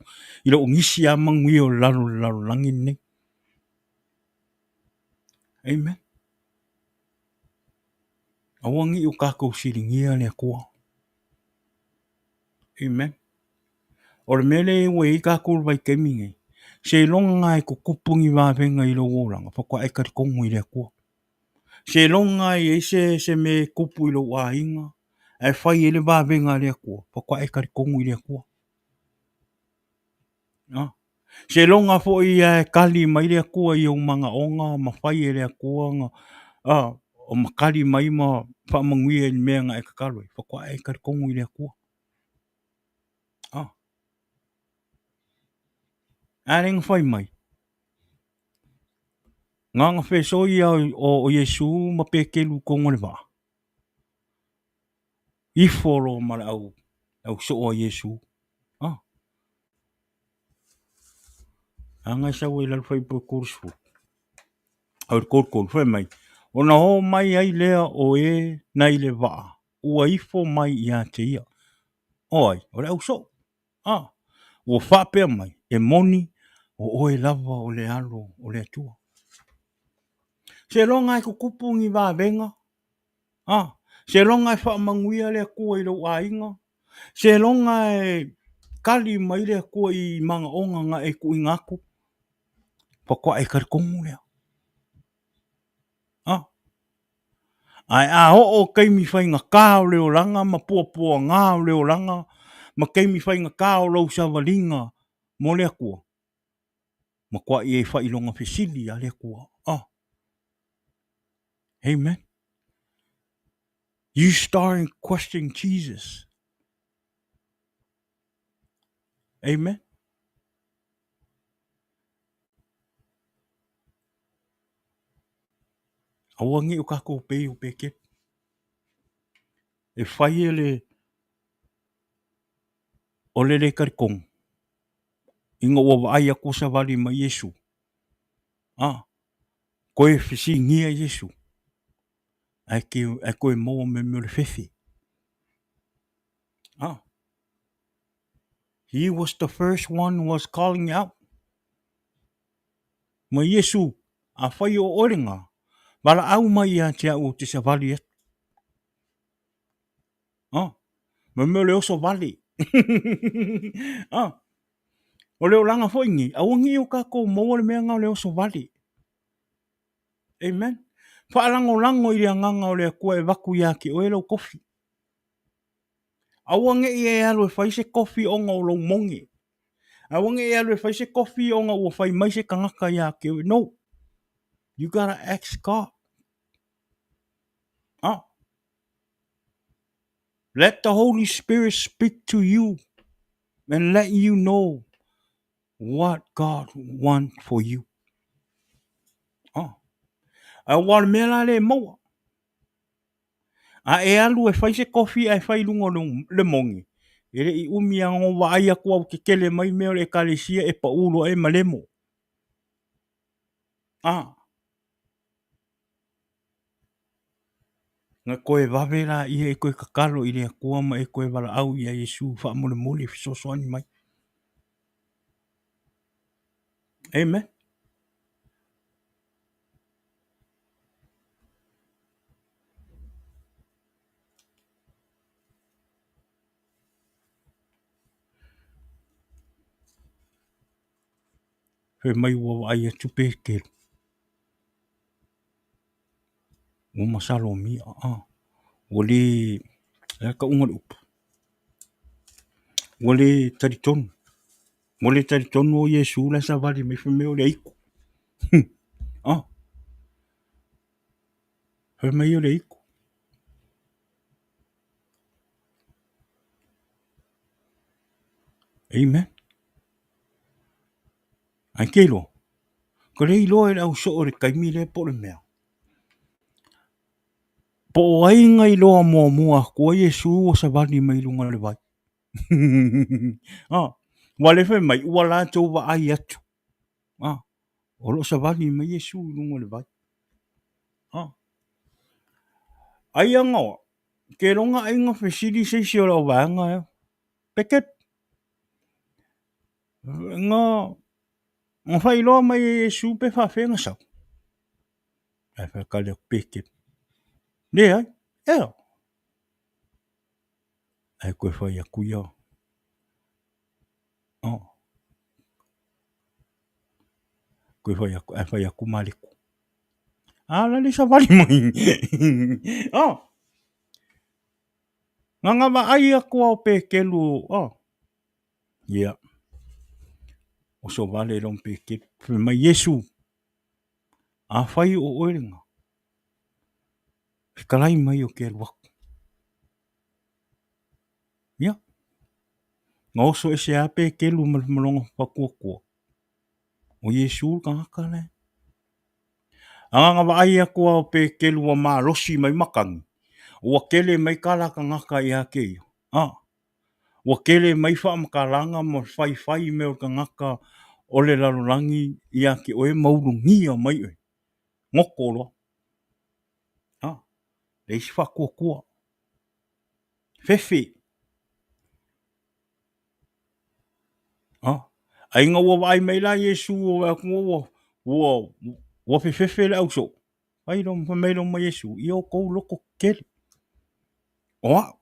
i lou nisi lava manuia o lalo o le lalolagi lenei. Amen. Aua ne i o tatou siligia le Atua. Amen. O le mea lea ua i ai tatou i le vaitaimi nei, seiloga e tutupu ni vavega i lou olaga, faatoa e talitonu i le Atua. Seiloga e i ai se, se mea e tupu i lou aiga, ae fai ai le vavega a le Atua, faatoa e talitonu i le Atua. Ah. Seiloga foi e kali mai le Atua i ou manaoga ma fai e le Atua na, ah, o ma kali mai ma faamanuia i le mea na e tatalo ai, faatoa e talitonu i le Atua. Ah. A le na fai mai. Nga na fesoi ia o, o Iesu ma Petelu tonu o le vaa. Ifo loa ma le au, au soo a Iesu. Ah. A e sau ai lalo fuaiupu 30. O le 33, fai mai, ona o mai ai lea o e na i le vaa, ua ifo mai ia te ia. O ai, o le au soo. Ah, ua faapea mai, e moni, o oe lava o le alo o le Atua. Seiloga e tutupu ni vavega, ah, seiloga e faamanuia le Atua i lou aiga, Seiloga e kali mai le Atua i manaoga na e tuuina atu, faatoa e talitonu lea. A. Ae a oo i taimi faigata o le olaga ma puapuaga o le olaga ma taimi faigata o lou savaliga mo le Atua, matuai e faailoga fesili lava le Atua. Oh. Amen. You start questioning Jesus. Amen. Aua ne i o tatou pei o Petelu. E fai e le o le le talitonu ina ua vaai atu ua savali mai Iesu. A, toe fesiligia Iesu, ae, ke, ae toe maua mai mea o le fefe. A, he was the first one who was calling out. Ma Iesu, afai o oe lena, valaau mai ia te au ou te savali atu. Ah, ma mea o le oso vale. ah, o le olaga foi nei, aua nei o tatou maua le mea na o le oso vale. Amen. Faalagolago i le agaga o le Atua e avatu ia te oe lau tofi. Aua ne i e alu e fai se tofi ona o lou moge. Aua ne i e alu e fai se tofi ona ua fai mai se tagata ia te oe. No. You gotta ask God. Ah. Let the Holy Spirit speak to you and let you know what God want for you. Oh. A ua le mea la le maua. A e alu e fai se kofi ae fai i luga o le mogi, e le i umi lava ona vaai atu au tetele mai mea o le ekalesia e pau loa e ma lemo. A. Na toe vave laia e toe tatalo i le Atua ma e toe valaau ia Iesu faamolemole e fesoasoani mai. Amen. Fai mai ua vaai atu Petelu, ua masalomia, ua le, o le a le tauga o le upu? Ua le talitonu, ua le talitonu o Iesu la e savali mai fai mai o le aitu. Fai mai o le aitu. Amen. Ae ke iloa, ka le iloa e le au soo i le taimi lea po o le mea. Po o ai na iloa muamua atu ai Iesu ua savali mai luga o le vai. Ah, ua le fai mai, ua latou vaai atu. Ah, o lo o savali mai Iesu i luga o le vai. Ah. Ai ana oa, ke loga ai na fesili se isi o le au vaega ea. Peket. Na, na faailoa mai e Iesu pe faafefea na sau. Ae faatali atu Petelu, Leai, ea. Ae toe fai atu ia, oh. Toe fai atu, ae fai atu Maleku. A la le savali mai. Oh. Na na vaai atu a o Petelu, oh. Ia. Oso vale loa ma Petelu. Fai mai Iesu, afai o oe lena, fetalai mai ou te alu atu. Ia. Na oso ese lava Petelu ma le lona faatuatua, o Iesu le tagata lea. A na vaai atu lava o Petelu ua malosi mai matagi, ua tele mai tala tagata ia te ia. A, ua tele mai faamatalaga ma faifai mea o le tagata o le lalolagi ia te oe ma ulugia mai oe. Goto loa. A, leai se faatuatua. Fefe. A, ai ina ua vaai mai la Iesu ua vaai atu ua, ua, ua fefefe le ausoo, fai loa, fai mai loa ma Iesu, ia outou loto tetele. O au,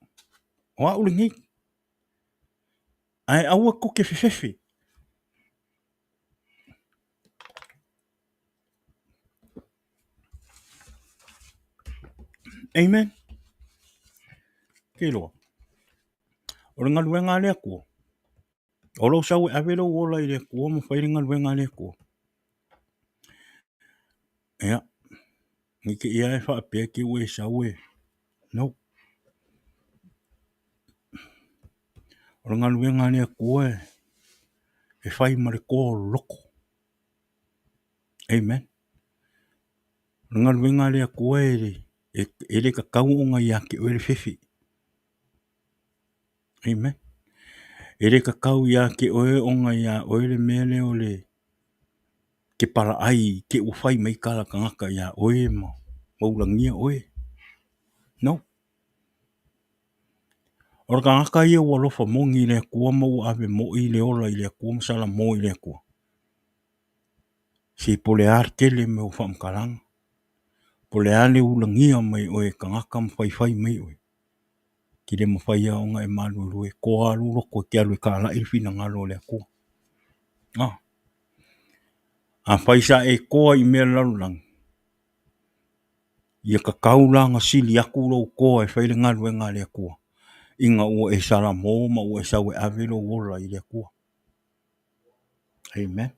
o au lenei. Ae aua tou te fefefe. Amen. Ke loa. O le galuega a le Atua. O lou sau e ave lou ola i le Atua ma fai le galuega a le Atua. Ia, ne i te i lava e faapea te i ua e sau e... No. O le galuega a le Atua e fai ma le toa o le loto. Amen. O le galuega a le Atua e le tatau ona ia te oe le fefe. Amen. E le tatau ia te oe ona ia oe le mea lea o le te palaai te ua fai mai tala tagata ia oe ma ulagia oe. No. O le tagata ia ua alofa moni i le Atua ma ua ave moi le ola i le Atua ma salamo i le Atua. Se po o le a le tele mai o faamatalaga, po o le a le ulagia mai oe e tagata ma faifai mai oe, e te le mafai lava ona e maluelue, toa lava lou loto e te alu e talai le finagalo o le Atua. Ah. Afai sa e toa i mea o le lalolagi, ia tatau la ona sili atu lou toa e fai le galuega a le Atua, ina ua e salamo ma ua e sau e ave lou ola i le Atua. Amen.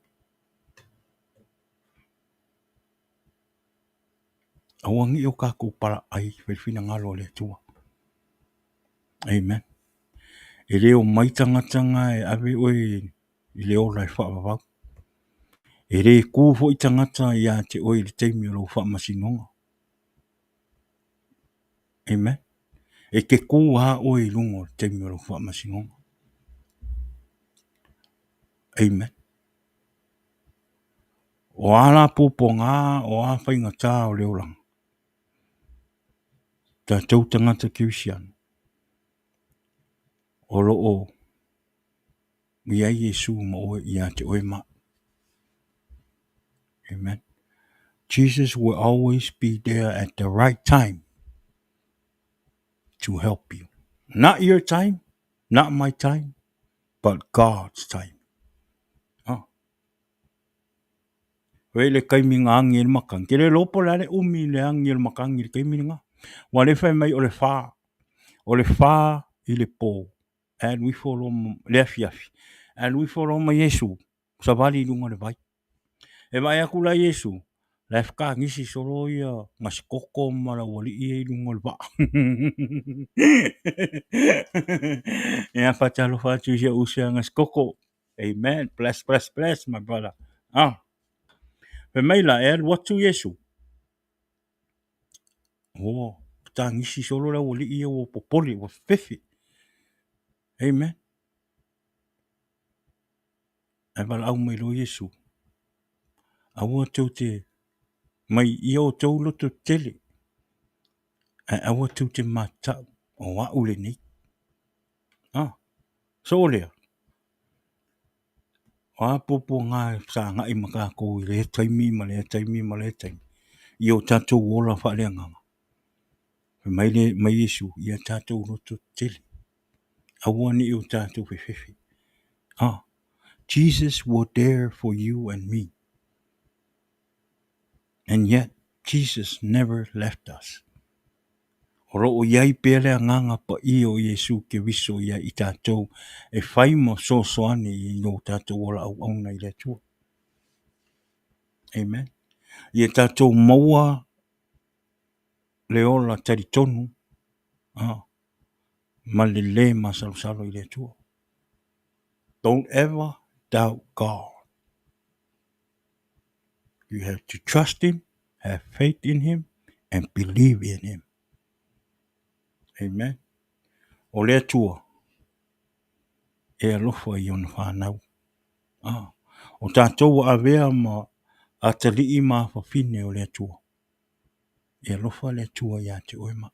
Aua ne i o tatou palaai e fai le finagalo o le Atua. Amen. E le omai tagata na e ave oe i le ola e faavavau. E le tu foi tagata ia te oe i le taimi o lou faamasinoga. Amen. E te tu lava oe i luga o le taimi o lou faamasinoga. Amen. O a la puapuaga, o a faigata o le olaga, tatou tagata kerisiano, o lo o i ai Iesu ma oe ia te oe ma au. Amen. Jesus will always be there at the right time to help you. Not your time, not my time, but God's time. Oh. Wei le taimi na agi ai le makani. Ke le iloa po o le a le umi i le agi o le makani i le taimi lena. Ua le fai mai o le whā. O le whā i le pō. E alu ifo loa le afiafi. E alu ifo loa ma Iesu, savali i luga o le vai. E vaai atu la Iesu, la e fetagisi solo ia gasikoko ma le aualii ia i luga o le vaa. Ia faatalofa atu i si ou uso ia Gasikoko. Amen. Bless, bless, bless, my brother. Ah. Fai mai la, e alu atu Iesu. Ua fetagisi solo le aualii ia ua popole, ua fefe. Amen. Ae valaau mai loa Iesu, aua tou te mai ia outou loto tetele, ae aua tou te matau, o a'u lenei. Ah, so lea, o a puapuaga e fesagai ma tatou i lea taimi ma lea taimi ma lea taimi, i o tatou ola faaleagaga, fai mai le mai Iesu, ia tatou loto tetele, aua ne i o tatou fefefe. Ah, Jesus was there for you and me. And yet, Jesus never left us. O lo o i ai pea le agaga paia o Iesu Keriso ia i tatou e fai ma fesoasoani i lo tatou ola auauna i le Atua. Amen. Ia tatou maua le ola talitonu ah, ma le le masalosalo i le Atua. Don't ever doubt God. You have to trust Him, have faith in Him, and believe in Him. Amen. O le Atua, e alofa i ona whanau. Ah, o tātou ua avea ma atalii ma afafine o le Atua. E alofa le Atua ia te oe ma.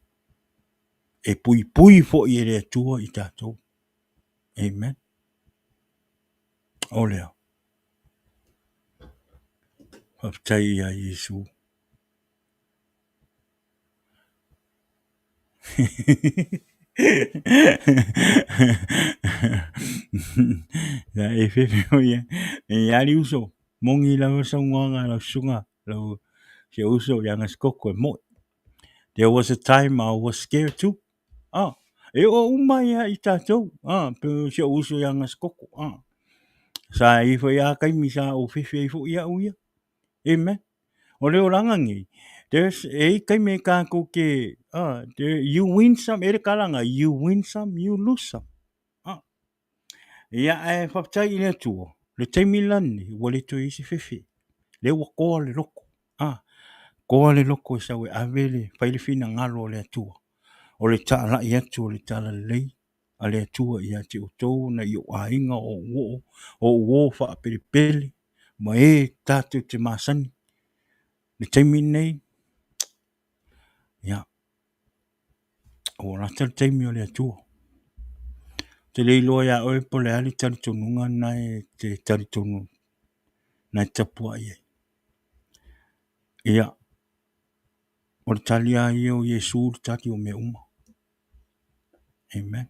E puipui foi e le Atua i tātou. Amen. O lea. Faafetai ia Iesu. Sa e fefe o ia. E ali uso, moni lava saunoaga a lau susuga, lau si ou uso ia Gasikoko e mo'i. There was a time I was scared too. Ah, e oo uma ia i tatou. Ah, pe o si ou uso ia Gasikoko. Ah. Sa i foi a kaimi sa ou fefe ai foi au ia. Amen. O le olaga nei, there's e i kaimi e kākou ke, ah, there, you win some, e le kalanga, you win some, you lose some. Ah. Ia, ae faafetai i le Atua, le taimi lenei, ua le toe i ai se fefe. Lea ua toa le loko. Ah, toa le loko e sau e ave le, fai le finagalo o le Atua. O le taalai atu o le talalelei a le Atua ia te outou nai ou aiga, o ou oo, o ou uo faapelepele, ma e tatou te masani. Le taimi lenei, ia, Ua lata le taimi o le Atua. Ou te le iloa iā oe po o le a le talitonuga lena e te talitonu na e tapuai ai. Ia, o le tali lava ia o Iesu le tali o mea uma. Amen.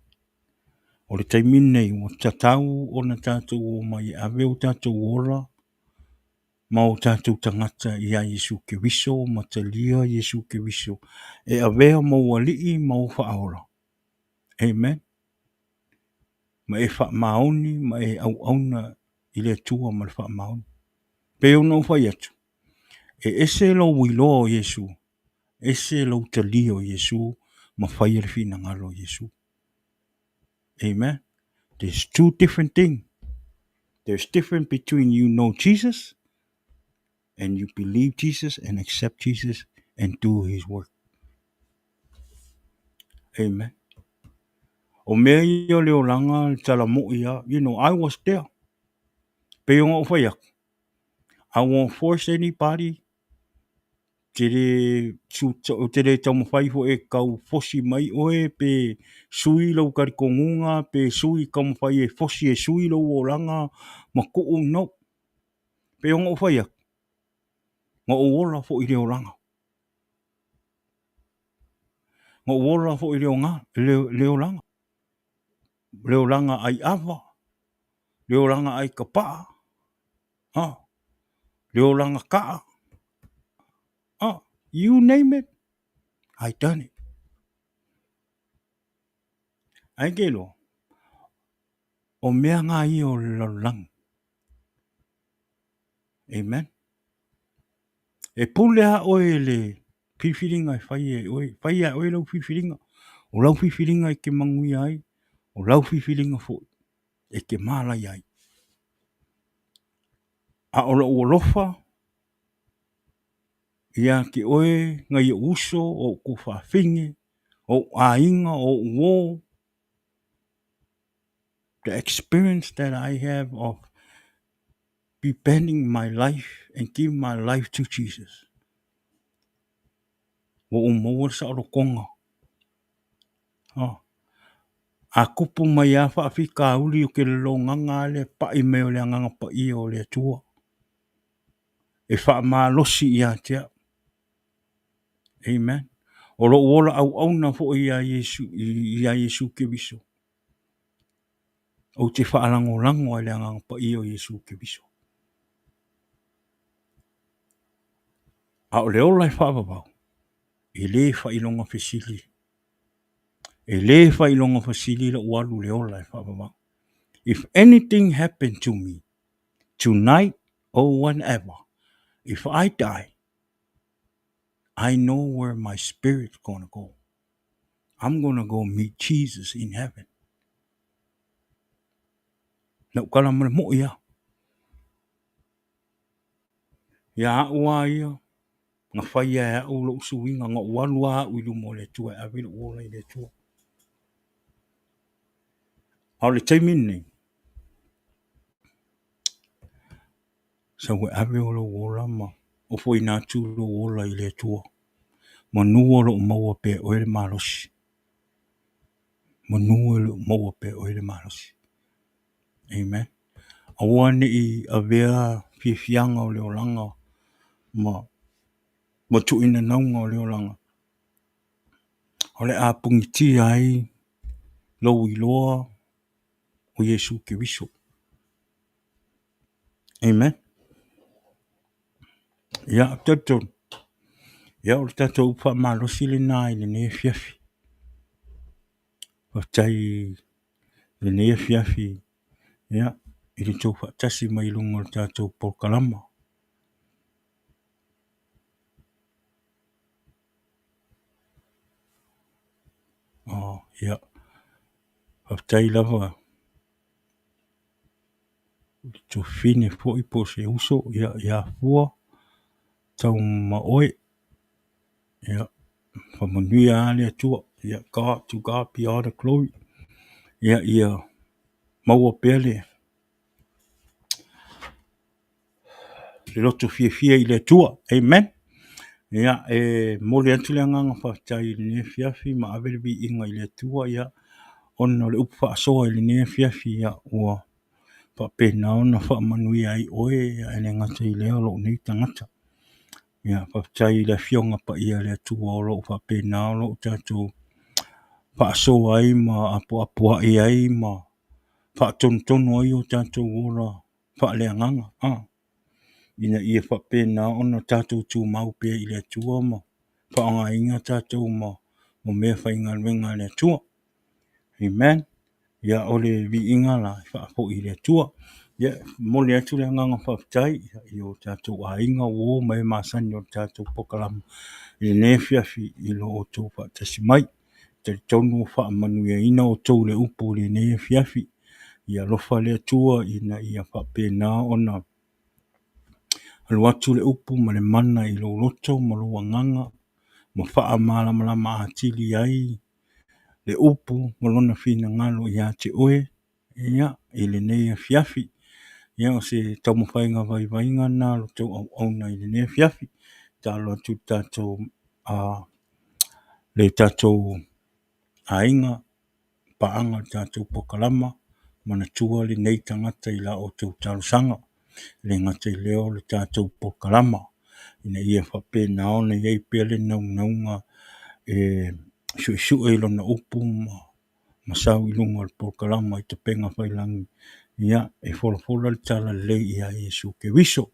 O le taimi lenei ua tatau ona tatou omai e ave o tatou ola ma o tatou tagata iā Iesu Keriso ma talia Iesu Keriso e avea ma ou Alii ma ou Faaola. Amen. Ma e faamaoni ma e auauna i le Atua ma le faamaoni. Pei ona ou fai atu, e ese lou iloa o Iesu, ese lou talia o Iesu ma faia le finagalo o Iesu. Amen. There's two different things. There's difference between you know Jesus and you believe Jesus and accept Jesus and do his work. Amen. O mea ia o le olaga le tala mo'i a, you know, I was there. Pei ona ou fai atu, I won't force anybody te le, ou te le taumafai foi e tau fosi mai oe pe sui lou talitonuga pe sui taumafai e fosi e sui lou olaga ma tuu, no. Pei ona ou fai atu, na ou ola foi i le olaga. Na ou ola foi i le oga, le, le olaga. Le olaga ai ava, le olaga ai kapaa, ah, le olaga kaa, ah, you name it, I done it. Ae ke iloa, o mea ngā ia o le lalolagi. Amen. E pule a oe i le filifiliga e fai e oe, fai a oe lau filifiliga. O lau filifiliga e te manuia ai, o lau filifiliga foi e te mālaia ai. A o lou alofa ia te oe nai ou uso, o ou tuafafine, o ou aiga, o ou uo, the experience that I have of bending my life and give my life to Jesus. Ua ou maua le saolotoga. Oh. A tupu mai lava faafitauli ou te lologaga lava le pai mai o le Agaga Paia o le Atua e faamalosi ia te au. Amen. O lou ola auauna foi iā Iesu, iā Iesu Keriso. Ou te faalagolago ai i le Agaga Paia o Iesu Keriso. A o le ola e faavavau, e le faailoga fesili. E le faailoga fesili lou alu i le ola e faavavau. If anything happen to me, tonight or whenever, if I die, I know where my spirit's gonna go. I'm gonna go meet Jesus in heaven. Na ou tala ma le mo'i lava. Ia au lava ia, na faia e au lou suiga, na ou alu lava au i luma o le Atua e ave lou ola i le Atua. A o le taimi lenei, sau e ave o lou ola ma ofoina atu lou ola i le Atua. Manu o lo o maua pea e oe le malosi. Manu o lo o maua pea e oe le malosi. Amen. Aua ne i avea fiafiaga o le olaga ma ma tuuinanauga o le olaga. O le a punitia ai lou iloa o Iesu Keriso. Amen. Ia, ou te talitonu, ia o le tatou upu faamalosi lena i lenei afiafi. Faafetai i lenei afiafi, ia, i le tou faatasi mai i luga o le tatou polokalama. Oh, ia, faafetai lava i le tuafafine foi po o se uso, ia, ia Fua, tau ma oe. Ia, faamanuia lava le Atua. Ia, God, to God be all the glory. Ia, ia maua pea le loto fiafia i le Atua. Amen. Ia, e momoli atu le agaga faafetai i lenei afiafi ma ave le viiga i le Atua, ia, ona o le upu faasoa i lenei afiafi, ia, ua faapena ona faamanuia ai oe, ae le gata i lea o lou nei tagata. Ia, faafetai i le Afioga Paia a le Atua o lo o faapena o lo o tatou faasoa ai ma apoapoai ai ma faatonutonu ai o tatou ola faaleagaga, ina ia faapena ona tatou tumau pea i le Atua ma faaaogaina tatou ma mea faigaluega a le Atua. Amen. Ia, o le viiga la e faafoi i le Atua. Ia, momoli atu le agaga faafetai i o tatou aiga, uo ma e masani o le tatou polokalama i lenei afiafi i lo outou faatasi mai. Talitonu ua faamanuiaina outou i le upu i lenei afiafi. Ia alofa le Atua ina ia faapena ona alu atu le upu ma le mana i lou loto ma lou agaga ma faamalamalama atili ai le upu ma lona finagalo ia te oe, ia, i lenei afiafi. Ia, o se taumafaiga vaivaiga lena o le tou auauna i lenei afiafi. Tatalo atu i le tatou, le tatou aiga, paaga o le tatou polokalama, manatua lenei tagata i la outou talosaga. E le gata i lea o le tatou polokalama, ina ia faapena ona i ai pea le naunauga e suesue i lona upu ma sau i luga o le polokalama i upega tafailagi, ia, e folafola le talalelei ia Iesu Keriso.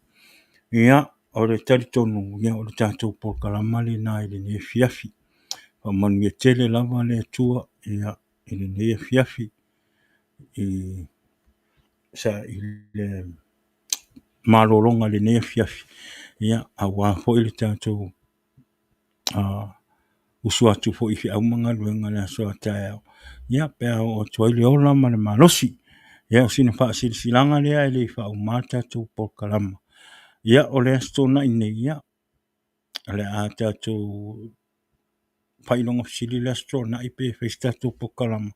Ia, o le talitonu, ia, o le tatou polokalama lena i lenei afiafi. Faamanuia tele lava le Atua, ia, i lenei afiafi i le malologa i lenei afiafi, ia, aua foi le tatou usu atu foi i feau ma galuega i le aso a taeao, ia, pe a oo atu ai le ola ma le malosi. Ia, o sina faasilasilaga lea e le i faauma le tatou polokalama. Ia, o le Aso Toonai nei, ia, o le a tatou faailoga fesili le Aso Toonai pe fai se tatou polokalama,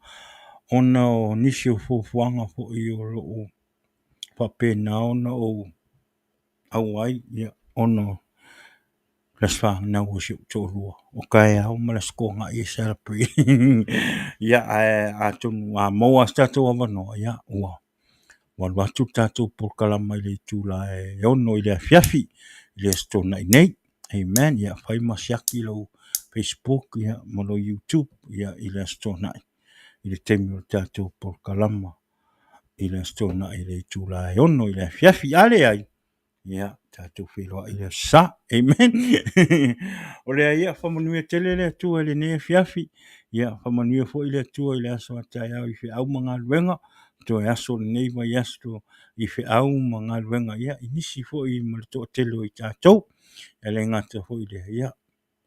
ona o nisi o fuafuaga foi o lo o faapena ona ou auai, ia, ona o le aso fanau o si ou toalua, o taeao ma le Aso Toonai e celebrate. Ia, ae atonu a maua se tatou avanoa, ia, ua alu atu le tatou polokalama i le itula e 6 i le afiafi i le Aso Toonai nei. Amen. Ia, fai ma siaki lou Facebook, ia, ma lou YouTube, ia, i le Aso Toonai i le taimi o le tatou polokalama i le Aso Toonai i le itula e 6 i le afiafi. A leai, ia, tatou feiloai i le Aso Sa. Amen. O lea ia, faamanuia tele le Atua i lenei afiafi. Ia, faamanuia foi le Atua i le aso a taeao i feau ma galuega. Toe aso lenei vaiaso i feau ma galuega, ia, i nisi foi ma le toatele o i tatou. E le gata foi i lea, ia,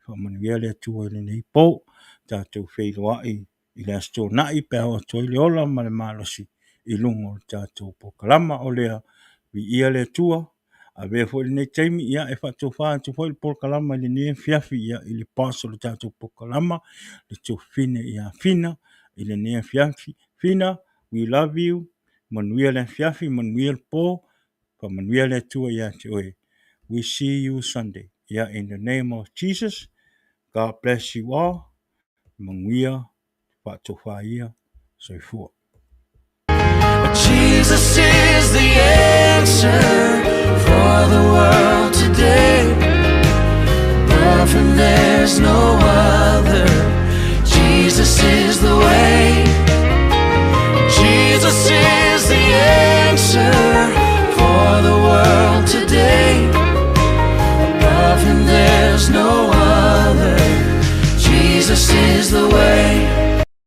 faamanuia le Atua i lenei po. Tatou feiloai i le Aso Toonai pe a oo atu ai le ola ma le malosi i luga o le tatou polokalama. O lea, viia le Atua, avea foi lenei taimi, ia, e faatofa atu foi le polokalama i lenei afiafi, ia, i le boss o le tatou polokalama, le tuafafine ia Fina i lenei afiafi. Fina, we love you, manuia le afiafi, manuia le po, faamanuia le Atua ia te oe. We see you Sunday. Yeah, in the name of Jesus, God bless you all. Manuia, faatofa ia, soifua. Jesus is the answer for the world today.